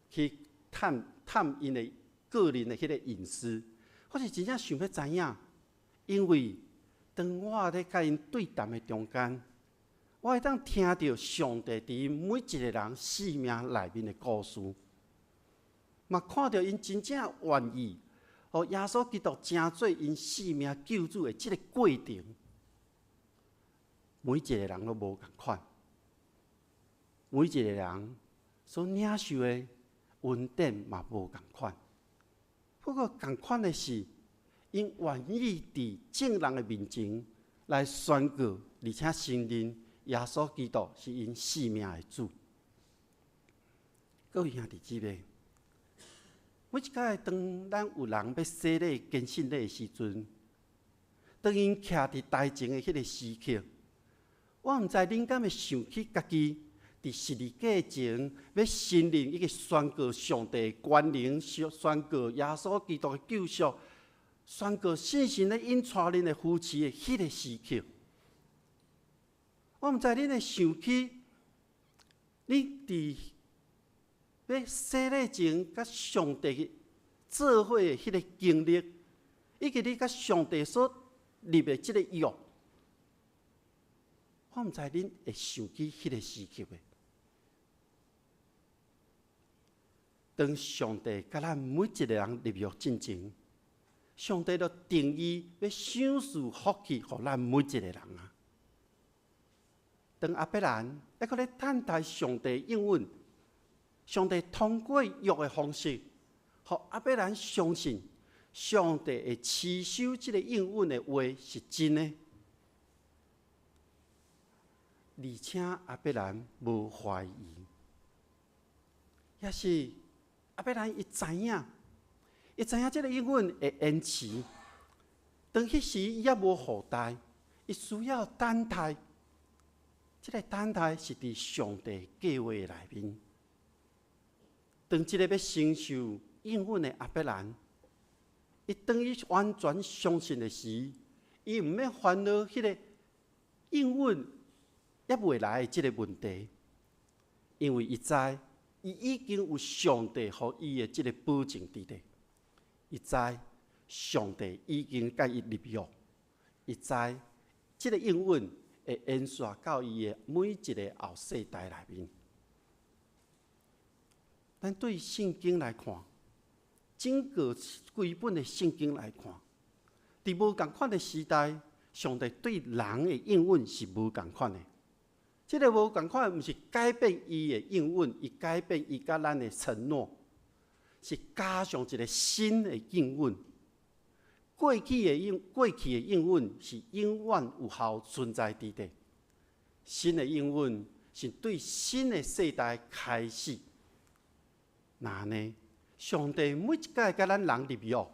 去探探𪜶的個人的彼个隱私，我是真正想欲知影，因為當我咧佮𪜶對談的中間，我會當聽著上帝佇𪜶每一个人生命內面的故事，嘛看著𪜶真正願意，予耶穌基督成做𪜶生命救主的這个過程，每一个人攏無仝款，每一个人所領受的恩典嘛無仝款。不過仝款的是，𪜶願意佇眾人的面前來宣告，而且承認耶穌基督是𪜶生命的主。各位兄弟姊妹，每一擺當咱有人欲洗禮、堅振禮的時陣，當𪜶徛佇台前的彼个時刻，我毋知恁敢會想起家己佇十字架前欲承認以及宣告上帝權能，宣告耶穌基督的救贖，宣告聖神咧引帶恁的扶持的彼个時刻。我毋知恁會想起，你佇欲洗禮前佮上帝做伙的彼个經歷，以及你佮上帝所立的這个約，我毋知恁會想起彼个時刻袂？當上帝佮咱每一个人立約進前，上帝就定義欲賞賜福氣予咱每一個人啊！當亞伯蘭猶閣咧等待上帝應允，上帝通過約的方式，予亞伯蘭相信上帝會持守這个應允的話是真的，而且亞伯蘭無懷疑，抑是亞伯蘭伊知影，伊知影這个應允會延遲，當彼時伊猶無後代，伊需要等待。這个等待是佇上帝計劃內面。當這個欲承受應允的亞伯蘭，伊當伊完全相信的時，伊毋免煩惱彼个應允猶猶未來的這个問題，因為伊知伊已經有上帝予伊的這个保證佇咧，伊知上帝已經佮伊立約，伊知這个應允會延續到伊的每一个後世代內面。咱對聖經來看，整個規本的聖經來看，佇無仝款的時代，上帝對人的應允是無仝款的。這个無仝款，毋是改變伊的應允，伊改變伊佮咱的承諾，是加上一个新的應允。過去的應允是永遠有效存在佇咧。新的應允是對新的世代開始。那呢？上帝每一擺佮咱人立約，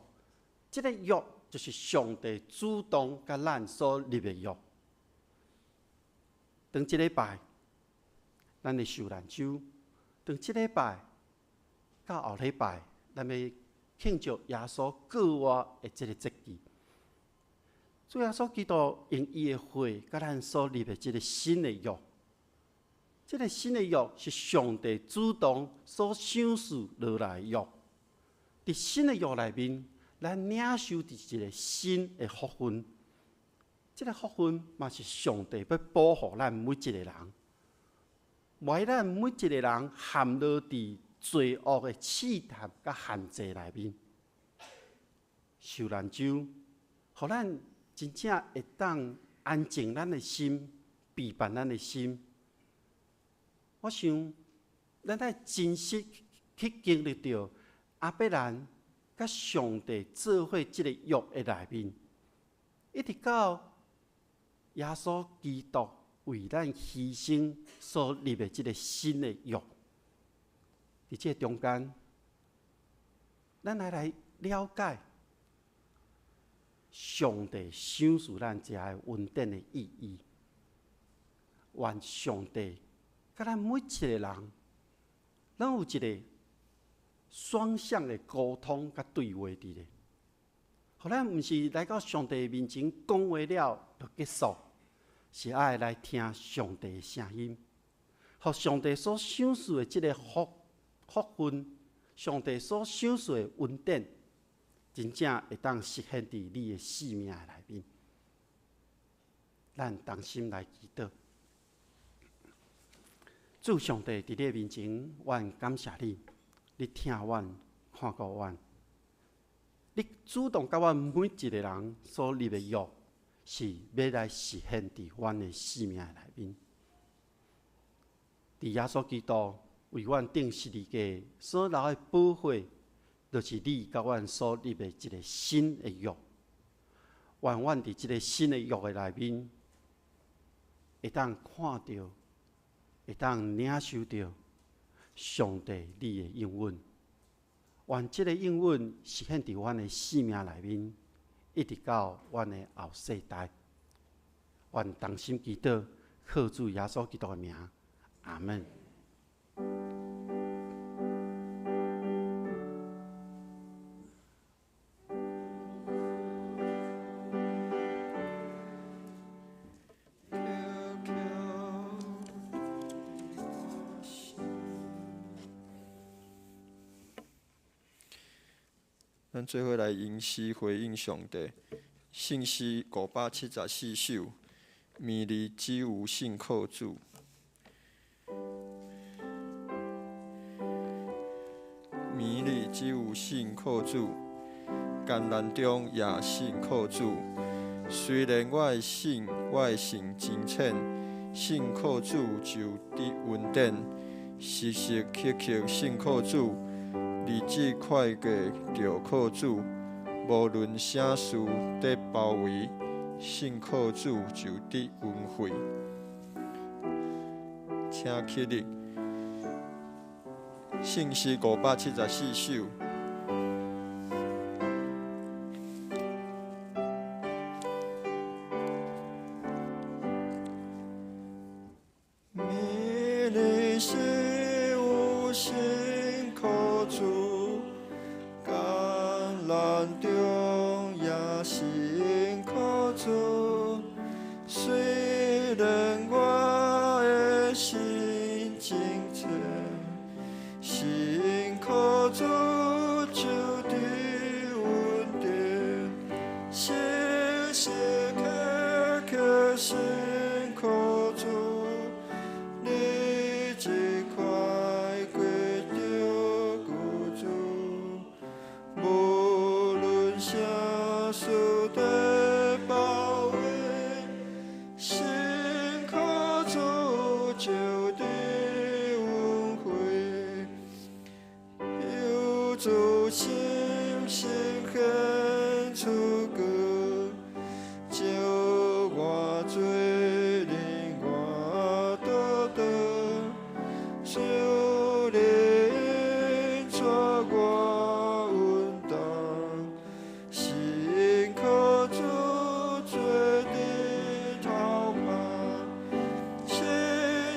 這个約就是上帝主動佮咱所立的約。當這禮拜，咱的受難週；當這禮拜到後禮拜，咱欲慶祝耶穌復活的這个節期。主耶穌基督用伊的血佮咱所立的這个新的約，這个新的約是上帝主動所賞賜落來的約。佇新的約內面，咱領受著一个新的福分。這个福分嘛是上帝欲保護咱每一个人，袂咱每一个人陷落佇罪惡的試探佮限制內面。受難週，予咱真正會當安靜咱的心，備辦咱的心。我想，咱愛真實去經歷著亞伯蘭佮上帝做伙這个約的內面，一直到耶穌基督為咱犧牲所立的這个新的約，佇這个中間，咱來了解上帝賞賜咱這个恩典的意義。願上帝佮咱每一个人，攏有一个雙向的溝通佮對話佇咧。予咱毋是來到上帝面前講話了就結束，是愛來聽上帝的聲音，予上帝所賞賜的這个福分，上帝所賞賜的恩典，真正會當實現佇你的生命內面。咱同心來祈禱，主上帝佇你的面前，阮感謝你，你疼阮，看顧阮，你主動佮阮每一个人所立的約，是欲來實現佇阮的生命內面。佇耶穌基督為阮釘十字架所流的寶血，就是你佮阮所立的一个新的約。願阮佇這个新的約的內面，會當看著，會當領受著上帝你的應允。願這个應允實現佇阮的生命內面，一直到阮的後世代。願同心祈禱，靠主耶穌基督的名，阿門。咱做伙來吟詩回應上帝。聖詩574首，綿裡只有信靠主。綿裡只有信靠主，艱難中也信靠主。雖然我的信真淺，信靠主就得恩典，時時刻刻信靠主。日子快過，就靠主；無論啥事佇包圍，信靠主就得恩惠。請起立。聖詩574首。雖然我論啥事的包圍，信靠主就得恩惠，有主心心顯出光，照我罪領我倒轉，聖靈帶我穩當，信靠主做日頭夢，時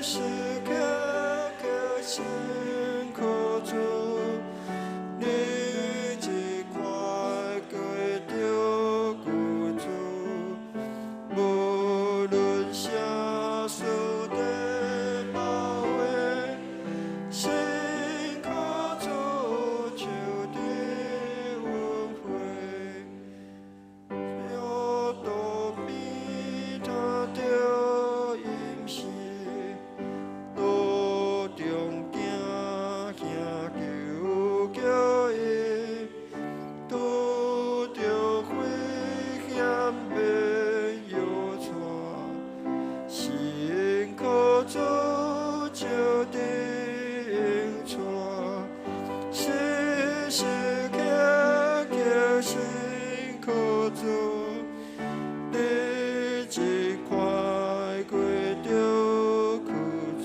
時刻刻信靠主，日子快過著苦楚，無論啥事的包圍，信靠主就得恩惠。路途邊聽著音聲，路中行兄求叫伊，拄著危險免搖掣，信靠主就得引帶，時時刻刻信靠主，日子快過著苦楚，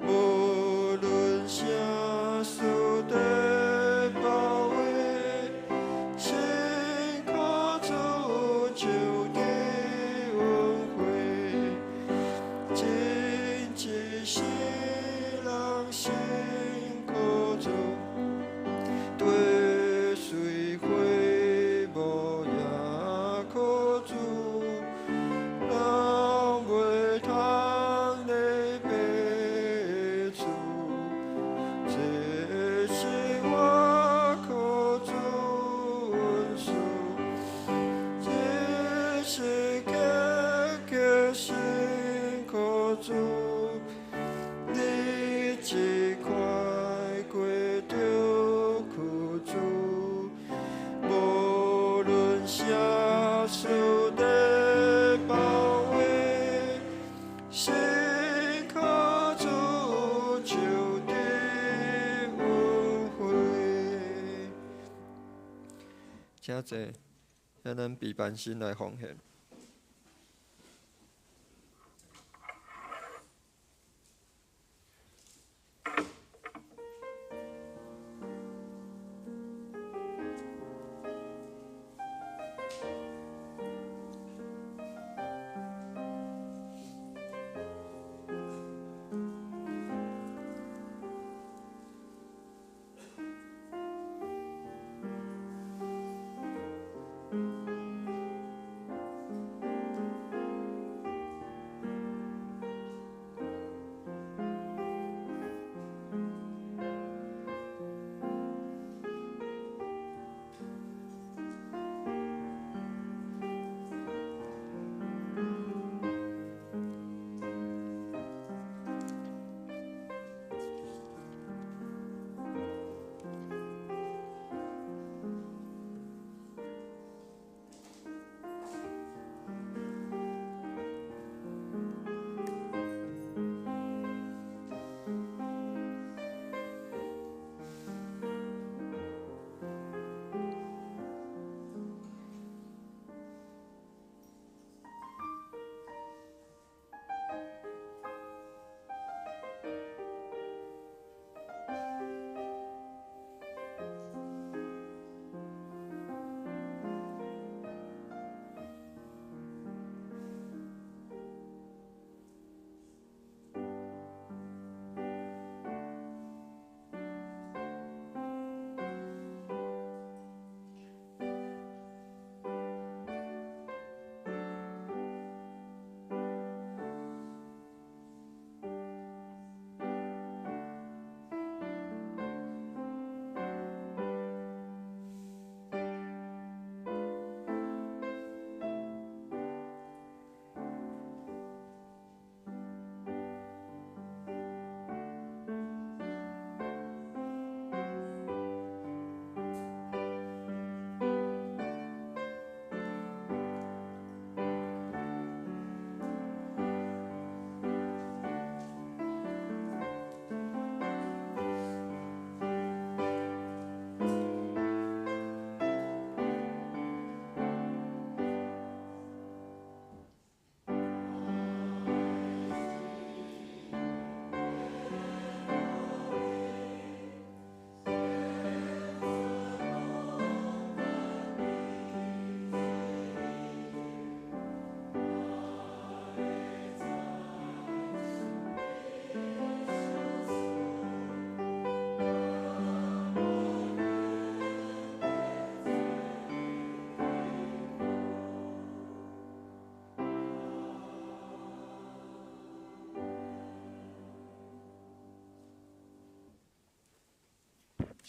無論啥事的包圍，信靠主就得恩惠。真一世人信靠主，對水火無也可阻，人袂通來排除。這是我靠主恩賜，時時刻刻信靠主，日子快過著苦楚，無論啥事的包圍，信靠主就得恩惠。請坐，請咱備班心來奉獻。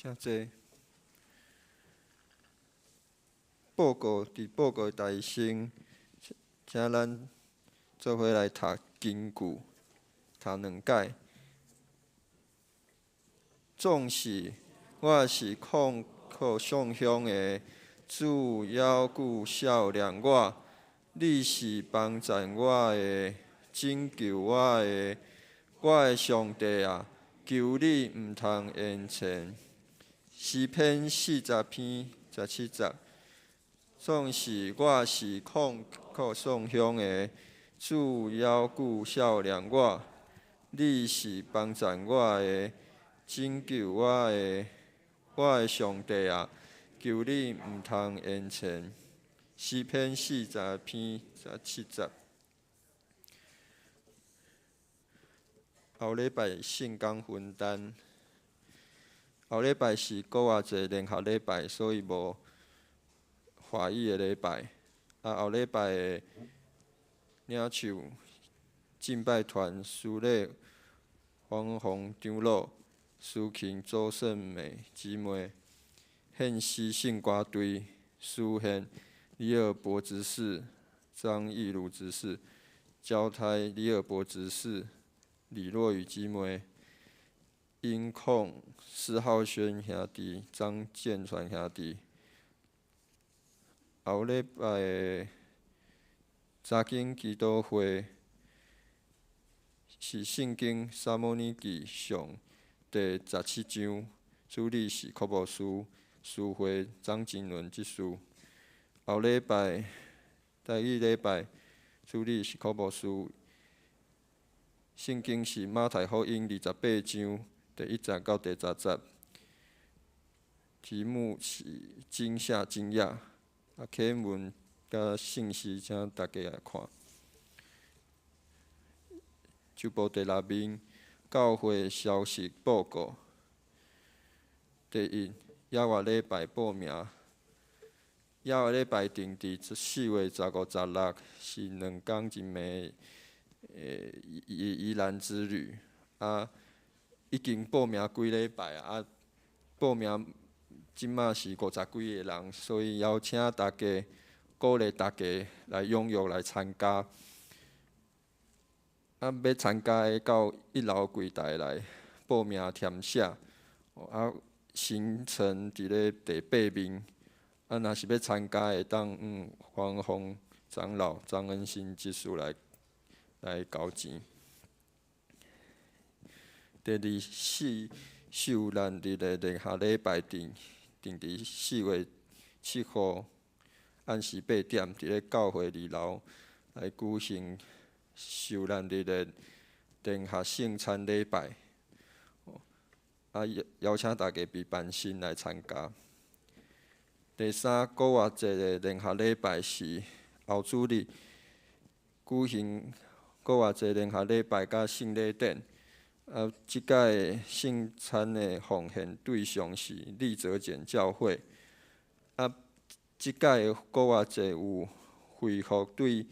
請坐。報告佇報告台先，請咱做伙來讀經句，讀兩擺。總是我是控靠上鄉的，主猶久數念我，你是幫贊我的，拯救我的，我的上帝啊，求你毋通延遲。詩篇40篇17節。總是我是控靠上鄉的，主猶久數念我，你是幫贊我的，拯救我的，我的上帝啊，求你毋通延遲。詩篇40篇17節。後禮拜聖工分擔，後禮拜是古活節聯合禮拜，所以無華語的禮拜。啊，後禮拜的領袖敬拜團司禮黃宏長老、司琴周勝美姊妹，獻詩聖歌隊司獻李爾博執事、張義儒執事、交差李爾博執事、李若雨姊妹，音控施浩軒兄弟、張建傳兄弟。後禮拜的查經祈禱會是聖經撒母耳記上第17章，主理是柯牧師，司會張金倫執事。後禮拜台語禮拜，主理是柯牧師，聖經是馬太福音28章第1節到第10節，題目是驚嚇驚訝。啊，啟文佮信息，請大家來看。周報第六面，教會消息報告。第一，野外禮拜報名。野外禮拜定佇4月15、16，是2工一暝的宜蘭之旅。啊，已經報名幾禮拜啊，報名。這馬是50幾個人，所以邀請大家，鼓勵大家來踴躍來參加。啊，欲參加的到一樓櫃台來報名填寫。啊，行程佇咧第八面。啊，若是欲參加的，會當向黃宏長老、張恩新執事來交錢。第二四受難日的聯合禮拜定。定佇4月7號暗時8點，佇咧教會二樓來舉行受難日的聯合聖餐禮拜。啊，邀請大家備班身來參加。第三，古活節的聯合禮拜是後主日舉行古活節聯合禮拜佮聖禮典。啊，這擺聖餐的奉獻對象是立澤簡教會。啊，這擺的古活節有恢復對，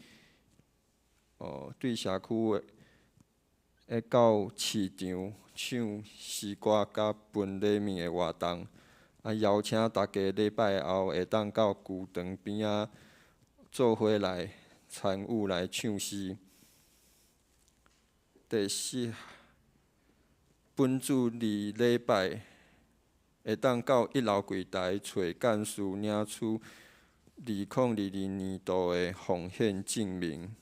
哦，對社區的到市場唱詩歌佮分禮物的活動。啊，邀請大家禮拜後會當到球場邊仔做伙來參與來唱詩。第四。本主日禮拜會當到一樓櫃台揣幹事領取2022年度的奉獻證明。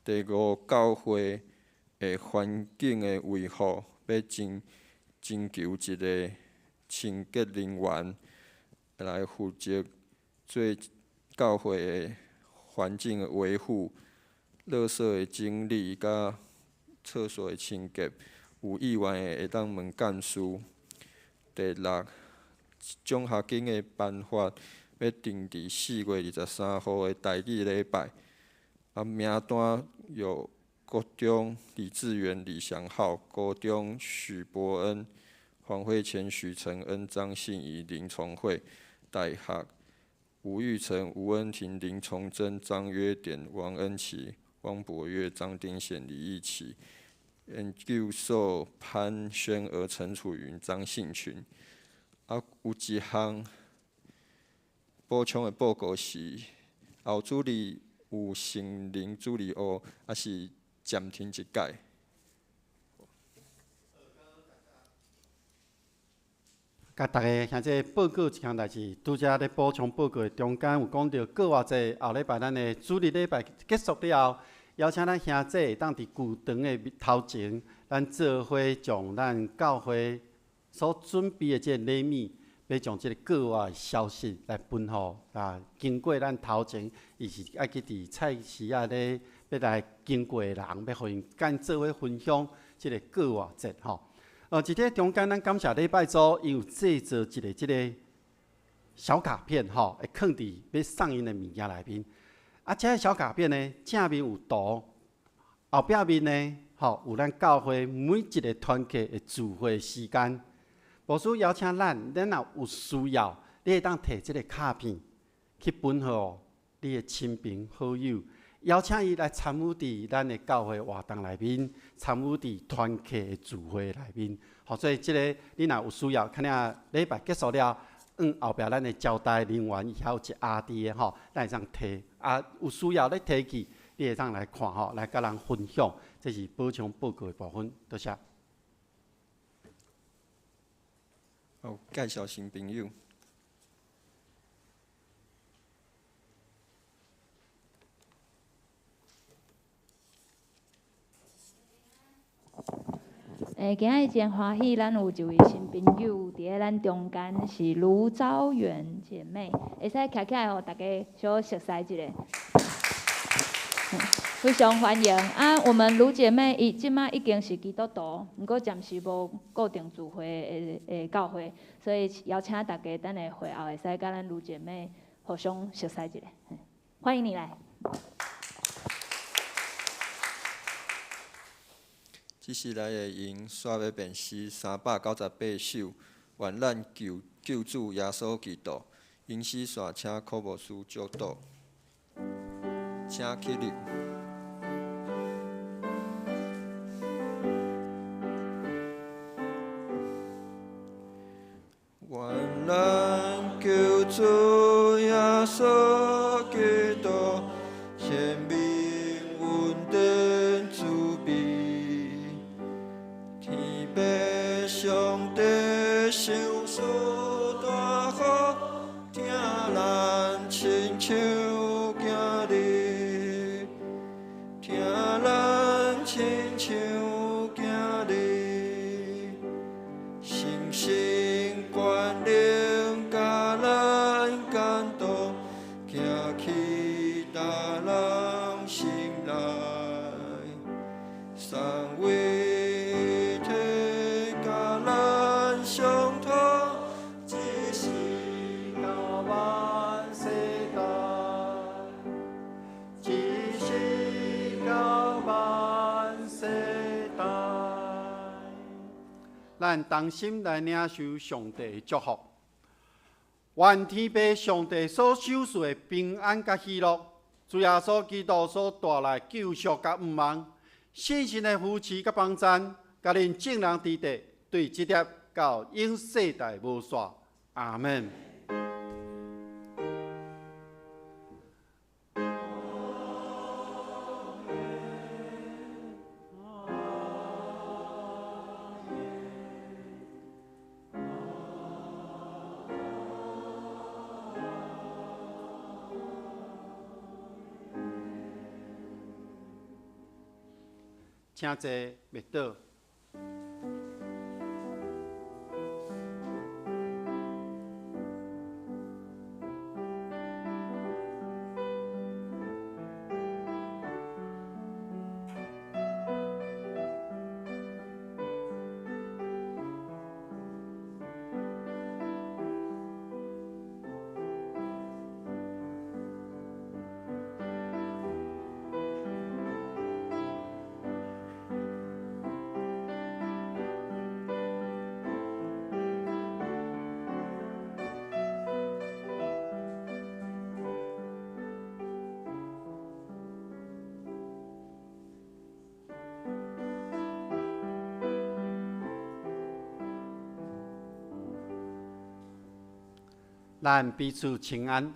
第五，教會的環境的維護，欲徵求一个清潔人員來負責做教會的環境的維護、垃圾的整理佮廁所的清潔。有意願的會當問幹事。第六，獎學金的頒發欲定佇4月23號的台語禮拜。啊，名單有國中李志遠、李祥浩，高中許伯恩、黃慧谦、許承恩、張信儀、林崇慧，大學吳玉成、吳恩婷、林崇珍、張約典、王恩琪、汪博岳、張丁顯、李義奇。研究所潘宣娥、陳楚雲、張信群。啊，有一項補充的報告是，後主日有成人主日學，抑是暫停一擺。共大家兄姊報告一項代誌，拄才咧補充報告的中間有講著，過活節後禮拜咱的主日禮拜結束了後，邀請咱兄姊會當佇球場的頭前，咱做伙將咱教會所準備的這个禮物，欲將這个過活的消息來分予啊，經過咱頭前，伊是愛去佇菜市仔咧，欲來經過的人，欲予𪜶共做伙分享這个過活節吼。佇這中間，咱感謝禮拜組，伊有製作一个這个小卡片吼，會囥佇欲送𪜶的物件內面。啊，這个小卡片呢，正面有圖，後壁面呢，吼有咱教會每一个團契的聚會時間。牧師邀請咱，咱若有需要，你會當提這个卡片去分予你的親朋好友，邀請伊來參與佇咱的教會活動內面，參與佇團契的聚會內面。好，所以這个你若有需要，看下禮拜結束了，後壁咱的招待人員伊遐有一盒佇的吼，咱會當提啊，有需要咧提去，你會當來看吼，來佮人分享。這是補充報告的部分，多謝。好，介紹新朋友。今日真歡喜，咱有一位新朋友佇咧咱中間，是盧昭媛姐妹，會使徛起來，予大家小熟似一下。非常歡迎啊！我們盧姐妹伊這馬已經是基督徒，毋過暫時無固定聚會的教會，所以邀請大家等下會後會使佮咱盧姐妹互相熟似一下。歡迎你來。這時來會用煞欲變詩398首，願咱救救主耶穌基督，吟詩煞請柯牧師祝禱，請起立。願咱救主耶穌基督，顯明恩典慈悲，天父上帝賞賜大福，疼咱親像囝兒，疼咱親像囝兒，神聖權能共咱感動，行去大人心內，三位一體共咱相通，一世到萬世代，一世到萬世代。咱同心來領受上帝的祝福。願天父上帝所賞賜的平安佮喜樂，主耶穌基督所帶來救贖佮盼望，聖神的扶持佮幫贊，佮恁眾人佇底，對這粒到永世代無煞。阿們。請坐，默禱。咱彼此請安。